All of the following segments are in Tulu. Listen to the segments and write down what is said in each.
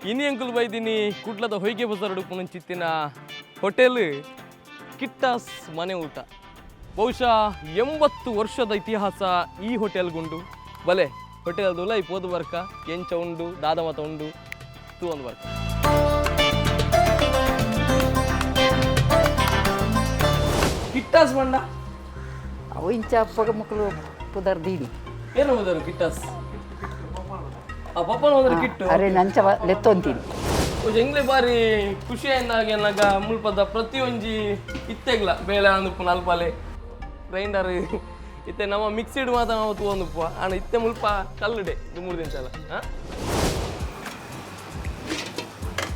ಇನಿ ಎಂಕುಲು ಬೈದಿನಿ ಕುಡ್ಲದ ಹೊಯ್ಗೆ ಬಜಾರ್ ಉಪ್ಪುನಂಚಿತ್ತಿನ ಹೋಟೆಲ್ ಕಿಟ್ಟಾಸ್ ಮನೆ ಊಟ. ಬಹುಶಃ 80 ವರ್ಷದ ಇತಿಹಾಸ ಈ ಹೋಟೆಲ್ಗುಂಡು. ಬಲೆ ಹೋಟೆಲ್ ದುಲೈ ಪೋದು ಬರ್ಕ, ಎಂಚ ಉಂಡು ದಾದ ಮತ ಉಂಡು ತೂ ಒಂದು ಬರ್ಕ. ಕಿಟ್ಟಾಸ್ ಬಂಡ ಅವು ಇಂಚ ಅಪ್ಪಗ ಮಕ್ಕಳು ಪುದರ್ ದೀನಿ. ಏನು ಹೋದರು ಕಿಟ್ಟಾಸ್? ಆ ಪಪ್ಪನ ಹೋದ್ರೆ ಕಿಟ್ಟು. ಅರೆ ನಂಚ ಲೆತ್ತೊಂತೀನಿ. ಎಂಗ್ಲೆ ಬಾರಿ ಖುಷಿ ಆಯ್ನಾಗ ಎನ್ನಾಗ ಮುಲ್ಪದ ಪ್ರತಿಯೊಂಜಿ ಇತ್ತೆಗ್ಲ ಬೇಳೆ ಅಂದುಪ್ಪು ನಲ್ಪಾಲೆ ಗ್ರೈಂಡರ್ ಇತ್ತೆ ನಮ್ಮ ಮಿಕ್ಸಿಡ್ ಮಾತ್ರ ನಾವು ತೂವೊಂದುಪ್ಪು. ಆಂಡ ಇತ್ತೆ ಮುಲ್ಪ ಕಲ್ಲುಡೆ ಇದು 3 ದಿನ. ಹಾಂ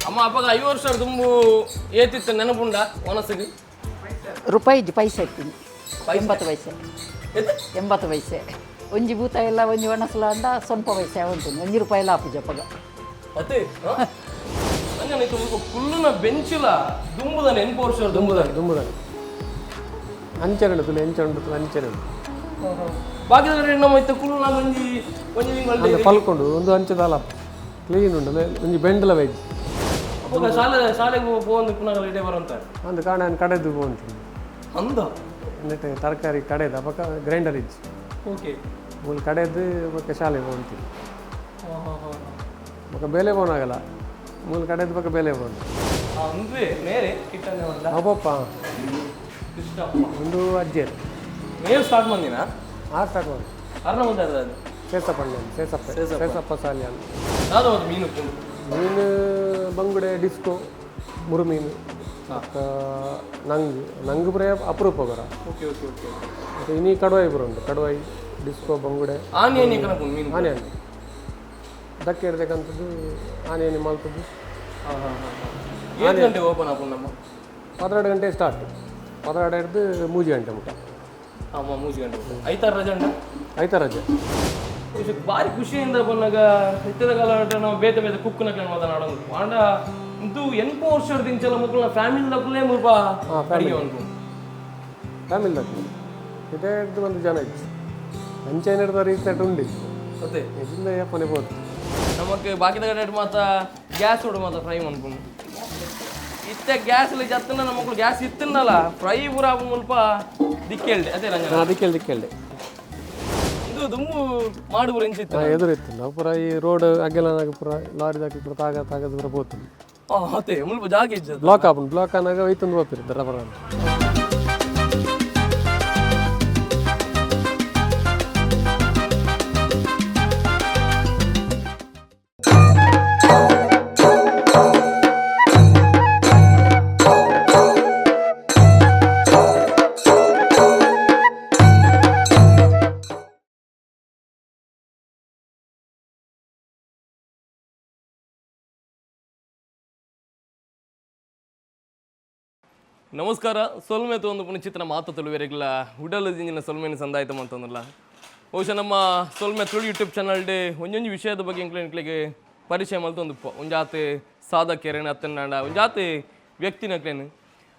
ಅಮ್ಮ, ಅಪ್ಪಗ 5 ವರ್ಷ ತುಂಬು ಏತಿತ್ತು ನೆನಪುಂಡ ಒನಸಿಗೆ? ರೂಪಾಯಿ ಇಜ್ಜಿ, ಪೈಸೆ ಇತ್ತೀನಿ, 80 ಪೈಸೆ. ಏತ್? 80 ಪೈಸೆ ಒಂಜಿ ಭೂತ ಎಲ್ಲ ಒಂಜಿ ಒಣಸಲ ಅಂಡ ಸ್ವಲ್ಪ ಪೈಸೆ ಉಂಟು, ಒಂಜಿ ರೂಪಾಯಿ ಎಲ್ಲ ಆಪುಜಿ ಅಪ್ಪಗ. ಅತ್ತೆ ಅಂಜನ ಇತ್ತು ಮುಲ್ಪ ಕುಲ್ಲುನ ಬೆಂಚುಲ ದುಂಬುದ ನೆನ್ಪು ವರ್ಷ ದುಂಬುದ. ದುಂಬುದಾನೆ ಅಂಚನೆ ತುಲೆ ಎಂಚ ಉಂಡು ತುಲೆ ಅಂಚನೆ ಉಂಡು. ಬಾಕಿದ ನಮ್ಮ ಇತ್ತೆ ಕುಲ್ಲುನ ಒಂಜಿ ಒಂಜಿ ತಿಂಗಳು. ಅಂದ್ರೆ ಪಲ್ಕೊಂಡು ಒಂದು ಅಂಚದಾಲ ಕ್ಲೀನ್ ಉಂಡು, ಒಂಜಿ ಬೆಂಡಲ ವೆಜ್. ಅವಾಗ ಶಾಲೆ ಶಾಲೆಗೆ ಪೋವೊಂದು ಪುನಃ ಇಡೆ ಬರಂತ. ಒಂದು ಕಾರಣ ನಾನು ಕಡೆದು ಪೋಂತೀನಿ. ಅಂದ. ನೆಟ್ ತರಕಾರಿ ಕಡೆದು ಅಪಕ ಗ್ರೈಂಡರ್ ಇಜ್ಜಿ. ಓಕೆ. ಮೂಲ ಕಡೆದು ಬೊಕ್ಕ ಶಾಲೆ ಪೋಂತೀನಿ, ಬೊಕ್ಕ ಬೇಲೆ ಪೋನಾಗಲ್ಲ, ಮೂಲ ಕಡೆದು ಬೊಕ್ಕ ಬೇಲೆ ಪೋನು. ಅಂದ್ರೆ ಮೇರೆ ಕಿಟ್ಟನೆ ಉಂಡ? ಅಬ್ಬಪ್ಪ. ಕೃಷ್ಣಪ್ಪ. ಒಂದು ಅಜ್ಜಿಯರು. ಮೇವ್ ಸ್ಟಾರ್ಟ್ ಬಂದಿನ? ಆರು ಸ್ಟಾರ್ಟ್ ಮಾಡಿ. ಅರ್ಣ ಬಂದಾರ ಅದು. ಸೇಸಪ್ಪ ಅಣ್ಣ, ಸೇಸಪ್ಪ, ಸೇಸಪ್ಪ ಸಾಲಿಯಾನ್. ಯಾವ್ದು ಒಂದು ಮೀನು ಉಪ್ಪುಂಡು? ಮೀನು ಬಂಗುಡೆ, ಡಿಸ್ಕೋ, ಮುರು ಮೀನು, ಬೊಕ್ಕ ನಂಗ್ ನಂಗ್ ಪೂರ ಅಪರೂಪ ಬರ. ಓಕೆ ಓಕೆ ಓಕೆ ಮತ್ತು ಇನಿ ಕಡುವಾಯಿ ಪೂರ ಉಂಟು, ಕಡುವಾಯಿ, ಡಿಸ್ಕೋ, ಬಂಗುಡೆ. ಆನಿ ಆನಿ ಕಣಪುಂಡು ಮೀನು? ಆನೆ ಆನೆ ದಕ್ಕೆ ಇಡಬೇಕಂಥದ್ದು, ಆನೆ ಆನೆ ಮಲ್ತದ್ದು. ಹಾಂ ಹಾಂ ಹಾಂ. ಏಳು ಗಂಟೆ ಓಪನ್ ಆಪುಂಡು ನಮ್ಮ? 12 ಗಂಟೆ ಸ್ಟಾರ್ಟ್, 12 ಹಿಡ್ದು 3 ಗಂಟೆ ಮುಟ. ಆಮ 3 ಗಂಟೆ. ಐತಾರ ರಜೆ ಉಂಟಾ? ಐತ ರಜೆ. ಇದು ಭಾರಿ ಖುಷಿಯಿಂದ ಬಂದಾಗ ಇತ್ತದ ಕಾಲ ನಾವು ಬೇತೆ ಬೇತೆ ಕುಕ್ಕುನ ಮಾತನಾಡೋದು. ಆಂಡ ಇಂದು 80 ವರ್ಷದ ಇಂಚಲ ಮಕ್ಕಳ ಫ್ಯಾಮಿಲಿ ದಕ್ಕಲೇ ಮುಲ್ಪ ಅಡಿಗೆ ಉಂಟು. ಫ್ಯಾಮಿಲಿ ದಕ್ಕೆ ಇದೇ ಹಿಡ್ದು ಒಂದು ಜನ ಇತ್ತು, ಅಂಚೆ ಹಿಡ್ದು ರೀಸೆಟ್ ಉಂಡು. ಅದೇ. ಇದರಿಂದ ಯಪ್ಪನೆ ಬೋದು. ನಮಕ್ ಬಾಕಿದ ಕಡೆ ಮಾತ ಗ್ಯಾಸ್ ಉಡು ಮಾತ ಫ್ರೈ ಮನ್ಪುಂಡು. ಇತ್ತೆ ಗ್ಯಾಸ್ ಜತ್ತನ ನಮ್ಮ ಮಕ್ಕಳು ಗ್ಯಾಸ್ ಇತ್ತನ್ನಲ್ಲ ಫ್ರೈ ಪೂರ ಮುಲ್ಪ ದಿಕ್ಕೇಳ್ದೆ ಅದೇ ರಂಜನ. ಅದಕ್ಕೆ ದಿಕ್ಕೇಳಿದೆ. ಇದು ದುಮ್ಮು ಮಾಡುವ ಇಂಚಿತ್ತು. ಎದುರು ಇತ್ತು ನಾವು ಪೂರ ಈ ರೋಡ್ ಅಗ್ಗಲನಾಗ ಪೂರ ಲಾರಿದಾಕಿ ಪೂರ ತಾಗ ತಾಗದ ಪೂರ ಪೋತು. ಅದೇ ಮುಲ್ಪ ಜಾಗ ಇಜ್ಜದು. ಬ್ಲಾಕ್ ಆಪುಂಡು, ಬ್ಲಾಕ್ ಆನಾಗ ಒಯ್ತಂದು ಹೋಗ್ತಿರಿ ರಬ್ಬರ್ ಅಂತ. ನಮಸ್ಕಾರ. ಸೊಲ್ಮೆ ಒಂದು ಪುನಚಿತ್ರ ಮಾತು ತುಳುವೆರೆಗ್ಲ ಉಡಲು ದಿಂಜಿನ ಸೊಲ್ಮೆನ ಸಂದಾಯ್ತ ಅಂತಂದಲ್ಲ. ಬಹುಶಃ ನಮ್ಮ ಸೊಲ್ಮೆ ತುಳು ಯೂಟ್ಯೂಬ್ ಚಾನಲ್ ಡೇ ಒಂಜೊಂಜಿ ವಿಷಯದ ಬಗ್ಗೆ ಎಂಕ್ಲೆಗೆ ಪರಿಚಯ ಮಲ್ತೊಂದುಪ್ಪ. ಒಂಜಾತ್ ಸಾಧಕೆರೆನ ಅತ್ತನಾಂಡ ಒಂಜಾತ್ ವ್ಯಕ್ತಿನಕ್ಲೇನು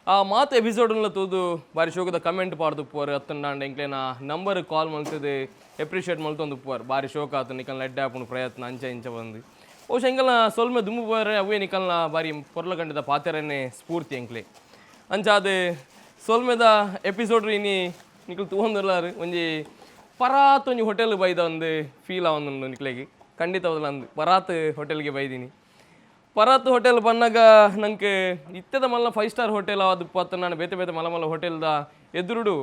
ಆ ಮಾತು ಎಪಿಸೋಡ್ಲ ತೂದು ಬಾರಿ ಶೋಕದ ಕಮೆಂಟ್ ಪಾಡ್ದುಪ್ಪುವರು ಅತ್ತನಾಂಡ ಎಂಕ್ಲೇನ ನಂಬರ್ ಕಾಲ್ ಮಲ್ತದೆ ಎಪ್ರಿಷಿಯೇಟ್ ಮಲ್ತೊಂದುಪ್ಪುವರು. ಬಾರಿ ಶೋಕ ಆತು ನಿಕಲ್ನ ಎಡ್ಡೆ ಆಪುಂಡು ಪ್ರಯತ್ನ ಅಂಚ ಇಂಚ ಬಂದು. ಬಹುಶಃ ಎಂಕಲ್ನ ಸೊಲ್ಮೆ ದುಂಬು ಪೋರೆ ಅವೇ ನಿಕಲ್ನ ಬಾರಿ ಪೊರ್ಲ ಕಂಡಿದ ಪಾತೆರನೆ ಸ್ಫೂರ್ತಿ ಎಂಕ್ಲೆ. ಅಂಚಾದ ಸೊಲ್ಮೆದ ಎಪಿಸೋಡ್ ಇನಿ ನಿಕುಲು ತೂವೊಂದುಲ್ಲಾರು ಒಂಜಿ ಪರಾತ್ ಒಂಜಿ ಹೋಟೆಲ್ ಬೈದ ಒಂದು ಫೀಲ್ ಆವೊಂದುಂಡು ನಿಕ್ಲೆಗ್ ಖಂಡಿತ ಅಂದು ಪರಾತ್ ಹೋಟೆಲ್ಗೆ ಬೈದಿನಿ. ಪರಾತ್ ಹೋಟೆಲ್ ಬನ್ನಗ ನಂಗೆ ಇತ್ತೆದ ಮಲ್ಲ 5 ಸ್ಟಾರ್ ಹೋಟೆಲ್ ಅದು ಪತ್ತ ನಾನು ಬೇತೆ ಬೇತೆ ಮಲ್ಲ ಮಲ್ಲ ಹೋಟೆಲ್ದ ಎದುರುಡು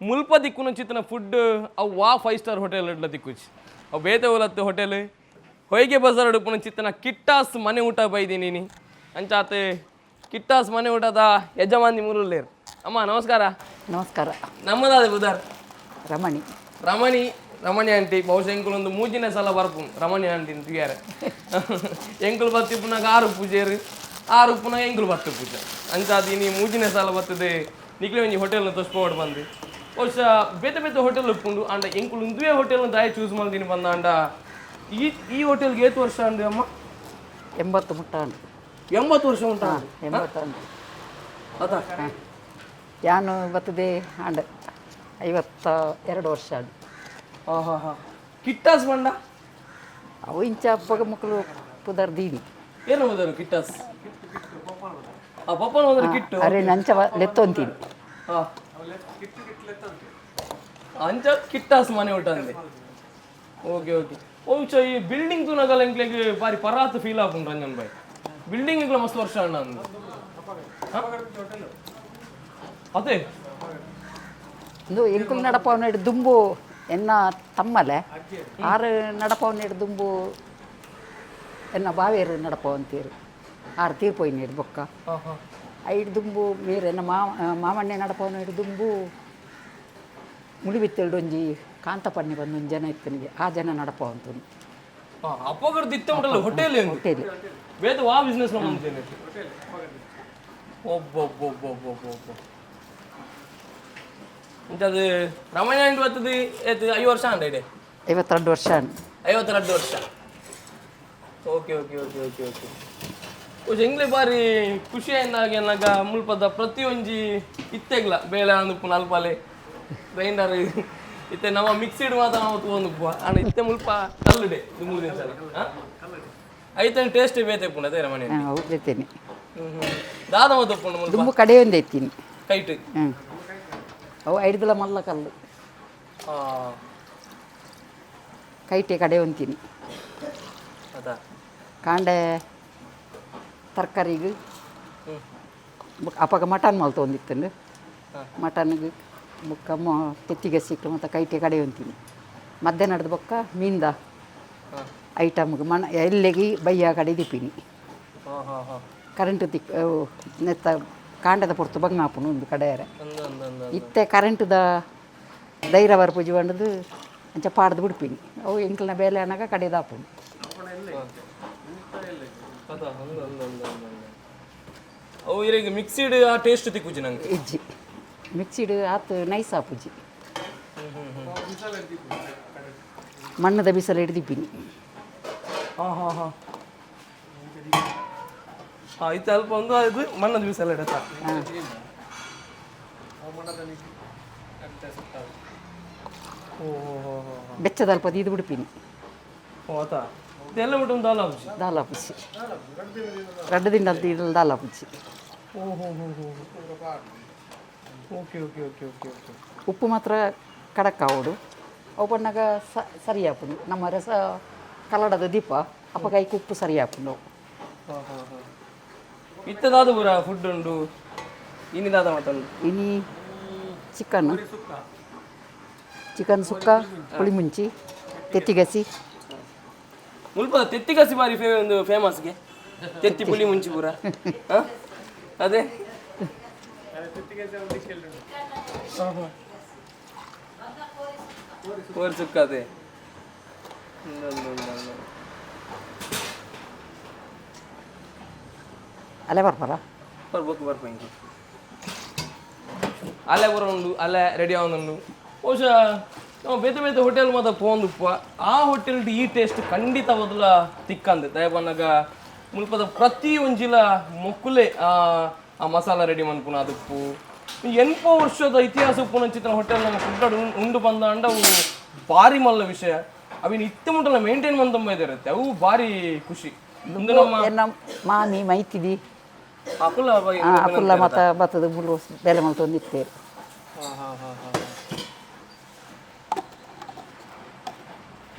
ಮುಲ್ಪ ದಿಕ್ಕುನ ಚಿತ್ತನ ಫುಡ್ ಅವು ವಾ 5 ಸ್ಟಾರ್ ಹೋಟೆಲ್ ಇಡ್ಲ ದಿಕ್ಕುಚಿ ಅವು ಬೇತೆ ಓಲತ್ತು ಹೋಟೆಲ್. ಹೊಯ್ಗೆ ಬಜಾರ್ ಉಡುಪುನ ಚಿತ್ತನ ಕಿಟ್ಟಾಸ್ ಮನೆ ಊಟ ಬೈದಿನಿ ನೀ. ಅಂಚಾತ್ ಕಿಟ್ಟಾಸ್ ಮನೆ ಊಟದ ಯಜಮಾನಿ ಮೂರುಲ್ಲೇರು. ಅಮ್ಮ ನಮಸ್ಕಾರ. ನಮಸ್ಕಾರ. ನಮ್ಮದಾದ ಬುಧಾರ್? ರಮಣಿ. ರಮಣಿ, ರಮಣಿ ಆಂಟಿ. ಬಹುಶಃ ಎಂಕುಲು ಒಂದು ಮೂಜಿನ ಸಲ ಬರ್ಪು ರಮಣಿ ಆಂಟಿ ತುಯಾರೆ. ಎಂಕುಲು ಬತ್ತಿ ಪುನಗ ಆರು ಪೂಜೆರು, ಆರು ಪುನಗ ಎಂಕುಲು ಬತ್ತು ಪೂಜೆ. ಅಂಚಾದ್ ಇನಿ ಮೂಜಿನ ಸಲ ಬರ್ತದೆ ನಿಕ್ಲೆ ಒಂಜಿ ಹೋಟೆಲ್ನ ತೊಸ್ಪೋಡ್ ಬಂದು. ಬಹುಶಃ ಬೇತೆ ಬೇತೆ ಹೋಟೆಲ್ ಉಪ್ಪುಂಡು, ಆಂಡ ಎಂಕುಲು ಇಂದುವೇ ಹೋಟೆಲ್ ದಾಯ ಚೂಸ್ ಮಲ್ದಿನಿ ಬಂದ. ಆಂಡ ಈ ಈ ಹೋಟೆಲ್ಗೆ ಏತು ವರ್ಷ ಅಂದೆ ಅಮ್ಮ? 80 ಮುಟ್ಟ ಉಂಟು. 80 ವರ್ಷ ಉಂಟಾ? 80 ಉಂಟು. ಅದ. ಯಾನು ಬರ್ತದೆ ಅಂಡ 52 ವರ್ಷ ಅದು. ಹಾಂ ಹಾಂ ಹಾಂ. ಕಿಟ್ಟಾಸ್ ಬಂಡ? ಅವು ಇಂಚ ಅಪ್ಪಗ ಮಕ್ಕಳು ಪುದರ್ ದೀನಿ. ಏನು ಹೋದರು ಕಿಟ್ಟಾಸ್? ಆ ಪಪ್ಪನ ಹೋದ್ರೆ ಕಿಟ್ಟು. ಅರೆ, ನಂಚ ಲೆತ್ತೊಂತೀನಿ. ಹಾ, ಅಂಚ ಕಿಟ್ಟಾಸ್ ಮನೆ ಊಟ ಅಂದೆ. ಓಕೆ ಓಕೆ ಬಹುಶಃ ಈ ಬಿಲ್ಡಿಂಗ್ ತೂನಗಲ ಎಂಕ್ಲೆಗ್ ಬಾರಿ ಪರಾತ್ ಫೀಲ್ ಆಪುಂಡು ರಂಜನ್ ಬಾಯ್. ಬಿಲ್ಡಿಂಗ್ ಇಂಕ್ಲ ಮಸ್ತ್ ವರ್ಷ ಅಣ್ಣ ಅಂದು. ಹಾ? ಅದೇ. ಇಂದು ಎಂಕುಲು ನಡಪವನ ದುಂಬು ಎನ್ನ ತಮ್ಮಲೆ ಆರು ನಡಪವನ ದುಂಬು ಎನ್ನ ಬಾವೇರು ನಡಪವಂತೀರು. ಆರು ತೀರ್ಪೋಯಿನ ಬೊಕ್ಕ. ಹಾ ಹಾ ಐದು ದುಂಬು ಮೇರೆ ಎನ್ನ ಮಾಮ ಮಾಮಣ್ಣೆ ನಡಪವನ ದುಂಬು ಮುಳಿಬಿತ್ತೆರಡು ಒಂಜಿ ಕಾಂತಪಣ್ಣೆ ಬಂದು ಒಂಜಿ ಜನ ಇತ್ತನಿಗೆ, ಆ ಜನ ನಡಪವಂತು. ಹಾ, ಅಪ್ಪಗರ್ದು ಇತ್ತ ಉಂಟಲ್ಲ ಹೋಟೆಲ್. ಹೋಟೆಲ್. ಬೇದ ವಾ ಬಿಸ್ನೆಸ್ ಮಾಡ್ತೇನೆ. ಒಬ್ಬೊಬ್ಬೊಬ್ಬೊಬ್ಬೊಬ್ಬ ಇಂಥದ್ದು ರಾಮಾಯಣ ಬರ್ತದೆ. ಏತ್ 5 ವರ್ಷ ಅಂಡ ಇದೆ? 52 ವರ್ಷ. 52 ವರ್ಷ. Okay okay okay okay okay ಎಂಗ್ಲೆ ಬಾರಿ ಖುಷಿ ಆಯ್ನಾಗ ಎನ್ನಾಗ ಮುಲ್ಪದ ಪ್ರತಿಯೊಂಜಿ ಇತ್ತೆಗ್ಲ ಬೇಳೆ ಅಂದುಪ್ಪು ನಲ್ಪಾಲೆ ಗ್ರೈಂಡರ್ ಇತ್ತೆ ನಮ್ಮ ಮಿಕ್ಸಿಡ್ ಮಾತ್ರ ನಾವು ತಗೊಂಡುಪ್ಪ ಅಣ್ಣ. ಇತ್ತೆ ಮುಲ್ಪ ಕಲ್ಲುಡೆ 3 ದಿವಸ ಐತನ ಟೇಸ್ಟ್ ಬೇತೆ ಪುಂಡ ಅದೇ ಮನೆ. ಹಾಂ, ಬೇತೇನೆ. ದಾದ ಮತ್ತೊಪ್ಪುಂಡು ಮುಲ್ಪ? ದುಂಬು ಕಡೆ ಒಂದೇ ಎತ್ತೀನಿ. ಕೈಟ್. ಹ್ಞೂ, ಅವು ಐಡ್ದಲ ಮಲ್ಲ ಕಲ್ಲು. ಕೈಟೆ ಕಡೆ ಒಂತೀನಿ. ಅದ. ಕಾಂಡೆ ತರಕಾರಿಗೆ ಅಪ್ಪಗ ಮಟನ್ ಮಲ್ತೊಂದಿತ್ತಂಡು. ಮಟನ್ಗೆ ಬೊಕ್ಕ ತೆತ್ತಿಗೆ ಸಿಕ್ಕು ಮತ್ತು ಕೈಟೆ ಕಡೆ ಒಂತೀನಿ. ಮಧ್ಯಾಹ್ನದ ಬೊಕ್ಕ ಮೀನ್ದ ಐಟಮ್ಗೆ ಮಣ ಎಲ್ಲೆಗೆ ಬಯ್ಯ ಕಡೆ ದಿಪ್ಪಿನಿ. ಹಾಂ ಹಾಂ ಹಾಂ ಕರೆಂಟ್ ತಿಕ್ ಅವು ನೆತ್ತ ಕಾಂಡದ ಪೊರ್ತು ಬಂಗಾಪುನು ಒಂದು ಕಡೆಯರೆ. ಅಂದ ಅಂದ ಅಂದ. ಇತ್ತೆ ಕರೆಂಟ್ದ ಧೈರ್ಯ ಬರ್ಪುಜಿ ಬಂಡದು ಅಂಚ ಪಾಡ್ದು ಬಿಡ್ಪಿನಿ. ಅವು ಎಂಕಲ್ನ ಬೇಲೆ ಅನ್ನಾಗ ಕಡೆದಾಪುನು. ಅದ ಅಂದ ಅಂದ ಅಂದ ಅಂದ ಅಂದ. ಅವು ಇರೆಗ್ ಮಿಕ್ಸಿಡ್ ಆ ಟೇಸ್ಟ್ ತಿಕ್ಕುಜಿ ನಂಗೆ. ಇಜ್ಜಿ, ಮಿಕ್ಸಿಡ್ ಆತು ನೈಸ್ ಆಪುಜಿ. ಮಣ್ಣದ ಬಿಸಲ ಹಿಡ್ದಿಪ್ಪಿನಿ. ಹಾಂ ಹಾಂ ಹಾಂ ಹಾಂ ಇತ್ತು ಅಲ್ಪ ಒಂದು ಅದು ಮಣ್ಣದ ಬಿಸಲ ಇಡತ್ತ. ಓ ಹೋ ಹೋ ಹೋ. ಬೆಚ್ಚದ ಅಲ್ಪ ಇದು ಬಿಡ್ಪಿನಿ. ಓ ಆತ ಇದೆಲ್ಲ ಬಿಟ್ಟು ಒಂದು ದಾಲ್ ಆಪುಜಿ. ದಾಲ್ ಆಪುಜಿ, ರಡ್ಡು ದಿಂಡ ಅಂತ ಇದ್ರಲ್ಲಿ ದಾಲ್ ಆಪುಜಿ. ಓ ಹೋ ಹೋ ಹೋ, okay okay okay okay okay. ಉಪ್ಪು ಮಾತ್ರ ಕಡಕ್ ಆವಡು. ಅವು ಪಣ್ಣಾಗ ಸರಿ ಆಪುಂಡು. ನಮ್ಮ ರಸ ಕಲ್ಲಡದ ದೀಪ ಅಪ್ಪಗ ಐಕ್ ಉಪ್ಪು ಸರಿ ಆಪುಂಡು. ಹಾಂ ಹಾಂ ಹಾಂ ಇತ್ತದಾದ ಪೂರ ಫುಡ್ ಉಂಡು ಇನ್ನಿದಾದ ಮತ್ತೊಂದು. ಇನಿ ಚಿಕನ್, ಚಿಕನ್ ಸುಕ್ಕ, ಪುಳಿ ಮುಂಚಿ, ತೆತ್ತಿಗಸಿ. ಮುಲ್ಪ ತೆತ್ತಿ ಕಸಿ ಬಾರಿ ಒಂದು ಫೇಮಸ್ಗೆ ತೆತ್ತಿ ಪುಳಿ ಮುಂಚಿ ಪೂರ. ಹಾ? ಅದೇ. ಕೋರಿ ಸುಕ್ಕ ಅದೇ. ಅಲ್ಲೇ ಬರ್ಬಾರ. ಬರ್ಬೇಕು ಬರ್ಪ ಹಿಂಗೆ ಅಲ್ಲೇ ಪೂರ ಉಂಡು, ಅಲ್ಲೇ ರೆಡಿ ಆವೊಂದುಂಡು. ಬಹುಶಃ ನಾವು ಬೇತೆ ಬೇತೆ ಹೋಟೆಲ್ ಮಾತ ಪೋಂದುಪ್ಪ, ಆ ಹೋಟೆಲ್ ಈ ಟೇಸ್ಟ್ ಖಂಡಿತ ಬದಲ ತಿಕ್ಕಂದು. ದಯಪನ್ನಗ ಮುಲ್ಪದ ಪ್ರತಿ ಒಂಜಿಲ ಮೊಕ್ಕುಲೆ ಆ ಆ ಮಸಾಲ ರೆಡಿ ಮನ್ಪುನ ಅದಪ್ಪು. ಎನ್ಪೋ ವರ್ಷದ ಇತಿಹಾಸ ಉಪ್ಪುನಂಚಿತ್ತಿನ ಹೋಟೆಲ್ ನಮ್ಮ ಕುಡ್ಡಾಡು ಉಂಡು ಬಂದ ಅಂಡ ಅವು ಭಾರಿ ಮಲ್ಲ ವಿಷಯ. ಅವಿನ ಇತ್ತೆ ಮುಟ್ಟಲ ಮೇಂಟೈನ್ ಮಂತಂಬ ಇರುತ್ತೆ, ಅವು ಭಾರಿ ಖುಷಿ. ಮುಂದೆ ನಮ್ಮ ಎನ್ನ ಮಾಮಿ ಮೈತಿದಿ. ಅಕುಲ. ಅಕುಲ್ಲ ಮತ ಬತ್ತದ ಮುಳ್ಳು ಬೇಲೆ ಮಲ್ತೊಂದಿತ್ತೇರು.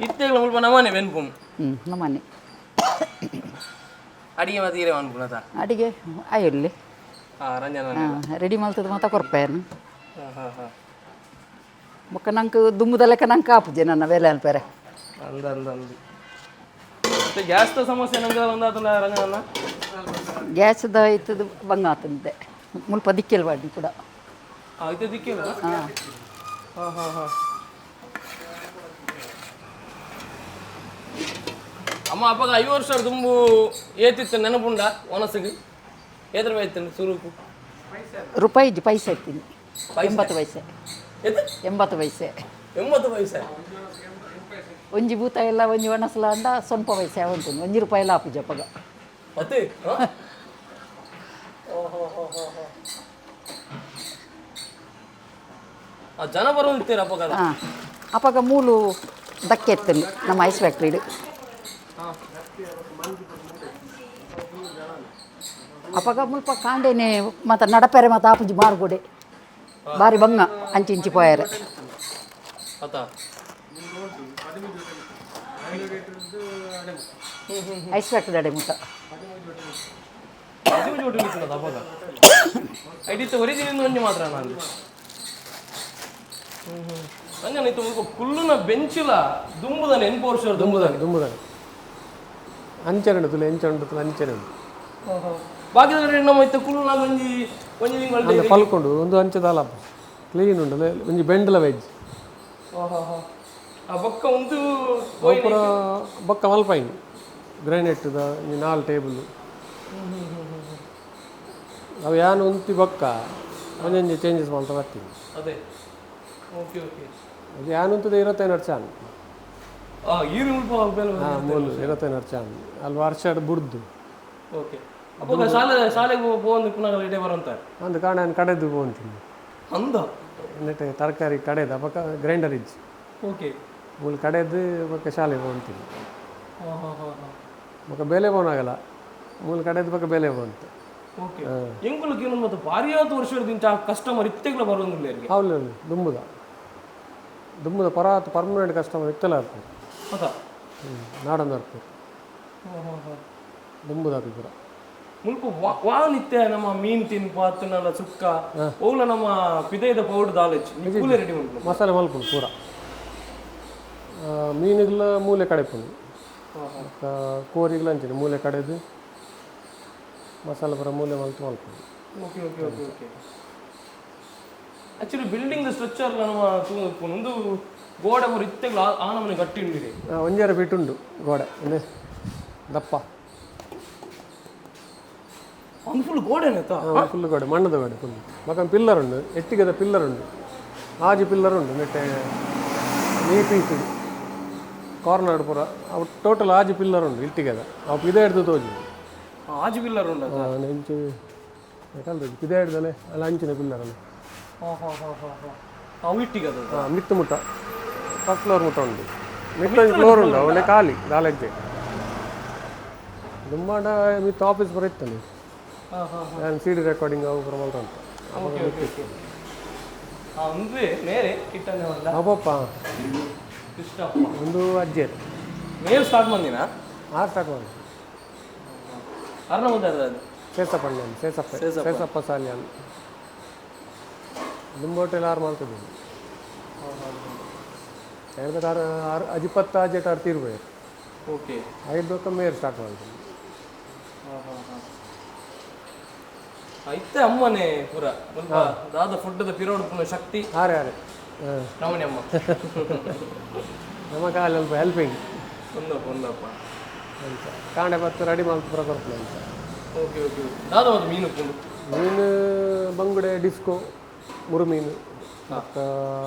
ಇತ್ತೆಗ್ಲ ಮುಲ್ಪ ನಮ್ಮನೆ ಬೆನ್ಪುನ್. ಹ್ಞೂ, ನಮ್ಮನೆ. ಅಡಿಗೆ ಮತ್ತೆ ಈರೆ ಮನ್ಪುನತ? ಅಡಿಗೆ ಆಯಲ್ಲಿ. ಹಾ, ರಂಜನ. ಹಾಂ, ರೆಡಿ ಮಲ್ತದ ಮಾತ ಕೊರ್ಪೇನು. ಹಾ ಹಾ ಹಾ ಬೊಕ್ಕ ನಂಗೆ ದುಮ್ಮುದ ಲೆಕ್ಕ ನಂಗೆ ಆಪುಜೆ ನನ್ನ ಬೇಲೆ ಅನ್ಪೇರೆ. ಅಂದ ಅಂದ ಅಂದು. ಮತ್ತೆ ಗ್ಯಾಸ್ದ ಸಮಸ್ಯೆ ನಮ್ಗೆ ಒಂದಾತಲ್ಲ ರಂಜನಣ್ಣ? ಗ್ಯಾಸ್ದ ಇತ್ತದು ಬಂಗ ಆತಂದೆ ಮುಲ್ಪ ದಿಕ್ಕೆಲ್ ಬಾಡಿ ಕೂಡ. ಹಾ, ಇತ್ತೆ ದಿಕ್ಕಿಲ್ಲ. ಹಾಂ. ಹಾ ಹಾ ಹಾ ಅಮ್ಮ, ಅಪ್ಪಗ 5 ವರ್ಷ ದುಂಬು ಏತಿತ್ತು ನೆನಪುಂಡ? ಒನಸಿಗೆ ಏತ್ರ ಬೈತೇನೆ ಸುರುಕು? ರೂಪಾಯಿ ಇಜ್ಜಿ, ಪೈಸೆ ಇತ್ತೀನಿ, 80 ಪೈಸೆ. ಏತ್? 80 ಪೈಸೆ. 80 ಪೈಸೆ. ಒಂಜಿ ಭೂತ ಎಲ್ಲ ಒಂಜಿ ಒಣಸಲ ಅಂಡ ಸ್ವಲ್ಪ ಪೈಸೆ ಉಂಟು. ಒಂಜಿ ರೂಪಾಯಿ ಎಲ್ಲ ಆಪುಜಿ ಅಪ್ಪಗ. ಮತ್ತೆ ಹಾ? ಆ ಜನ ಬರೋದಿತ್ತೀರ ಅಪ್ಪಗ? ಹಾಂ, ಅಪ್ಪಗ ಮೂಲು ದಕ್ಕೆ ಎತ್ತಂಡು ನಮ್ಮ ಐಸ್ ಫ್ಯಾಕ್ಟ್ರಿಡು. ಅಪಗ ಮುಲ್ಪ ಕಾಂಡೇನೆ ಮತ್ತು ನಡಪೆರೆ ಮತ್ತು ಆಪುಜಿ ಮಾರ್ಗೋಡೆ ಬಾರಿ ಬಂಗ ಅಂಚಿ ಇಂಚಿ ಪೋಯರೆ. ಅತ. ಐಸ್ ಫ್ಯಾಕ್ಟ್ರಿ ಅಡೆ ಮುಟ್ಟ. 13 ಹೋಟೆಲ್ ಇತ್ತದ ಅಪಗ. ಐಡಿತ್ತ ಒರಿಜಿನಲ್ ಒಂಜಿ ಮಾತ್ರ ನಾನು. ಅಂಜನ ಇತ್ತು ಮುಲ್ಪ ಕುಲ್ಲುನ ಬೆಂಚಿಲ ದುಂಬುದನೆ ಎನ್ಪು ವರ್ಷ ದುಂಬುದನೆ. ದುಂಬುದಾನೆ ಅಂಚನೆ ಉಂಡು ತುಲೆ ಎಂಚ ಉಂಡು ತುಲೆ ಅಂಚನೆ ಉಂಡು. ಬಾಕಿದ ನಮ್ಮ ಇತ್ತ ಕುಲ್ಲುನ ಒಂಜಿ ಒಂಜಿ ತಿಂಗಳು. ಅಂದ್ರೆ ಪಲ್ಕೊಂಡು ಒಂದು ಅಂಚದಾಲ ಕ್ಲೀನ್ ಉಂಡು ಒಂಜಿ ಬೆಂಡ್ಲ ವೆಜ್. ಆ ಬೊಕ್ಕ ಒಂದು ಪೂರ ಬೊಕ್ಕ ಮಲ್ಪೈನ್ ಗ್ರಾನೈಟ್ದ ಒಂಜಿ ನಾಲ್ ಟೇಬಲ್ ಅವು ಯಾನ್ ಉಂತಿ ಬೊಕ್ಕ ಒಂಜೊಂಜಿ ಚೇಂಜಸ್ ಮಲ್ತ ಬರ್ತೀನಿ. ಅದೇ, ಓಕೆ ಓಕೆ. ಅದು ಯಾನ್ ಉಂತದ 25 ವರ್ಷ ಆನ್. ಆ ಈರು ಮುಲ್ಪ ಬೇಲೆ. ಹಾಂ, ಮೂಲು 25 ವರ್ಷ ಆನ್ ಅಲ್ಲಿ ವರ್ಷ ಬುಡ್ದು. ಓಕೆ, ಅಪ್ಪಗ ಶಾಲೆ ಶಾಲೆಗೆ ಪೋವೊಂದು ಪುನಃ ಇಡೇ ಬರಂತಾರೆ. ಒಂದು ಕಾರಣ ನಾನು ಕಡೆದು ಪೋಂತೀನಿ. ಅಂದ. ನೆಟ್ ತರಕಾರಿ ಕಡೆದು ಅಪಕ ಗ್ರೈಂಡರ್ ಇಜ್ಜಿ. ಓಕೆ. ಮೂಲು ಕಡೆದು ಬೊಕ್ಕ ಶಾಲೆ ಪೋಂತೀನಿ. ಹಾಂ ಹಾಂ ಹಾಂ ಹಾಂ. ಬೊಕ್ಕ ಬೇಲೆ ಪೋನಾಗಲ್ಲ ಮೂಲು ಕಡೆದು ಬೊಕ್ಕ ಬೇಲೆ ಪೋಂತ. ಓಕೆ, ಎಂಕುಲು ಕೇಳೋದು ಮತ್ತು ಭಾರಿಯಾದ ವರ್ಷದಿಂದ ಕಸ್ಟಮರ್ ಇತ್ತೆಗ್ಲ ಬರೋದಿಲ್ಲ ಇಲ್ಲಿಗೆ. ಹೌದು, ದುಂಬುದ ದುಂಬುದ ಪರಾತ್ ಪರ್ಮನೆಂಟ್ ಕಸ್ಟಮರ್ ಇತ್ತಲ್ಲ ಇರ್ತಾರೆ. ಹೌದಾ? ನಾಡೊಂದು ಇರ್ತಾರೆ. ಹಾಂ ಹಾಂ ಹಾಂ. ದುಂಬುದ ಪೂರ. ಮುಲ್ಪ ವಾ ನಿತ್ಯ ನಮ್ಮ ಮೀನ್ ತಿನ್ಪ ಅತ್ತನಲ್ಲ ಸುಕ್ಕ ಓಲ ನಮ್ಮ ಪಿದೈದ ಪೌಡರ್ ದಾಲಚ್ ಕೂಲೆ ರೆಡಿ ಉಂಟು. ಮಸಾಲೆ ಮಲ್ಪುಂಡು ಪೂರ. ಮೀನುಗಳ ಮೂಲೆ ಕಡೆಪುಂಡು, ಬೊಕ್ಕ ಕೋರಿಗ್ಲ ಅಂಚನೆ ಮೂಲೆ ಕಡೆದು ಮಸಾಲೆ ಪೂರ ಮೂಲೆ ಮಲ್ತು ಮಲ್ಪುಂಡು. Okay okay okay okay. Actually building structure ನಮ್ಮ ಒಂದು ಗೋಡೆ ಪೂರ ಇತ್ತೆಗ್ಲ ಆ ನಮೂನೆ ಗಟ್ಟಿ ಉಂಡಿದೆ. ಒಂಜಾರ ಫೀಟ್ ಉಂಡು ಗೋಡೆ ಒಂದೇ ದಪ್ಪ. ಒಂದು ಫುಲ್ ಗೋಡೆನಾ? ಫುಲ್ ಗೋಡೆ, ಮಣ್ಣದ ಗೋಡೆ ಫುಲ್. ಬೊಕ್ಕ ಪಿಲ್ಲರ್ ಉಂಡು, ಎಟ್ಟಿಗೆದ ಪಿಲ್ಲರ್ ಉಂಡು, ಆಜಿ ಪಿಲ್ಲರ್ ಉಂಡು. ನೆಟ್ಟೆ ಈ ಪೀಸ್ ಕಾರ್ನರ್ ಪೂರ ಅವು ಟೋಟಲ್ ಆಜಿ ಪಿಲ್ಲರ್ ಉಂಡು ಇಟ್ಟಿಗೆದ. ಅವು ಪಿದೆ ಹಿಡ್ದು ತೋಜು. ಆಜಿ ಪಿಲ್ಲರ್ ಉಂಡು. ಇಂಚು ಕಲ್ದು ಪಿದೆ ಹಿಡ್ದಲೆ ಅಲ್ಲ ಅಂಚಿನ ಪಿಲ್ಲರ್ ಅಲ್ಲ. ಹಾಂ ಹಾಂ ಹಾಂ ಹಾಂ ಹಾಂ, ಅವು ಇಟ್ಟಿಗೆ ಅದು. ಮಿತ್ತು ಮುಟ್ಟ ಫಸ್ಟ್ ಫ್ಲೋರ್ ಮುಟ್ಟ ಉಂಡು. ಮಿತ್ತು ಒಂಜಿ ಫ್ಲೋರ್ ಉಂಡು, ಅವನೇ ಖಾಲಿ ದಾಲೆಜ್ಜೆ ದುಂಬಾಂಡ ಮಿತ್ತು ಆಫೀಸ್ ಪೂರ ಇತ್ತಲ್ಲಿ. ಹಾಂ ಹಾಂ. ನಾನು ಸಿ ಡಿ ರೆಕಾರ್ಡಿಂಗ್ ಅವು ಪೂರ ಮಲ್ತ ಉಂಟು. Okay okay okay. ಹಾಂ, ಅಂದ್ರೆ ಮೇರೆ ಕಿಟ್ಟನೆ ಉಂಡ. ಅವಪ್ಪ. ಕೃಷ್ಣಪ್ಪ. ಒಂದು ಅಜ್ಜಿ ಮೇಲ್ ಸ್ಟಾರ್ಟ್ ಬಂದಿನ. ಆರು ಸ್ಟಾರ್ಟ್ ಮಾಡಿ. ಅರ್ಣ ಬಂದಾರ ಅದು. ಸೇಸಪ್ಪ ಅಣ್ಣ, ಸೇಸಪ್ಪ ಸೇಸಪ್ಪ ಸಾಲಿಯಾನ್ ದುಂಬ ಹೋಟೆಲ್ ಆರು ಮಾಡ್ತಿದ್ದೀನಿ ಹೇಳ್ಬೇಕು. ಆರು ಆರು ಅಜಿಪತ್ತ ಅಜೆಟ್ ಆರು ತೀರ್ಬೋದು. ಓಕೆ. ಐದು ಬೊಕ್ಕ ಮೇರ್ ಸ್ಟಾರ್ಟ್ ಮಾಡ್ತೀನಿ. ಹಾಂ ಹಾಂ ಹಾಂ, ಇತ್ತೆ ಅಮ್ಮನೇ ಪೂರ ಮುಲ್ಪ ದಾದ ಫುಡ್ದ ಪಿರೋಡ್ ಪುನಃ ಶಕ್ತಿ. ಆರೆ ಆರೆ ಹಾಂ. ನಮನೆ ಅಮ್ಮ. ನಮ್ಮ ಕಾಲ ಸ್ವಲ್ಪ ಹೆಲ್ಪಿಂಗ್. ಒಂದಪ್ಪ ಒಂದಪ್ಪ. ಅಂತ ಕಾಂಡೆ ಬತ್ತು ರೆಡಿ ಮಾಡ್ತು ಪೂರ ಕೊಡ್ತೀನಿ ಅಂತ. Okay okay okay. ದಾದ ಒಂದು ಮೀನು ಉಪ್ಪುಂಡು? ಮೀನು ಬಂಗುಡೆ, ಡಿಸ್ಕೋ, ಮುರು ಮೀನು ಮತ್ತು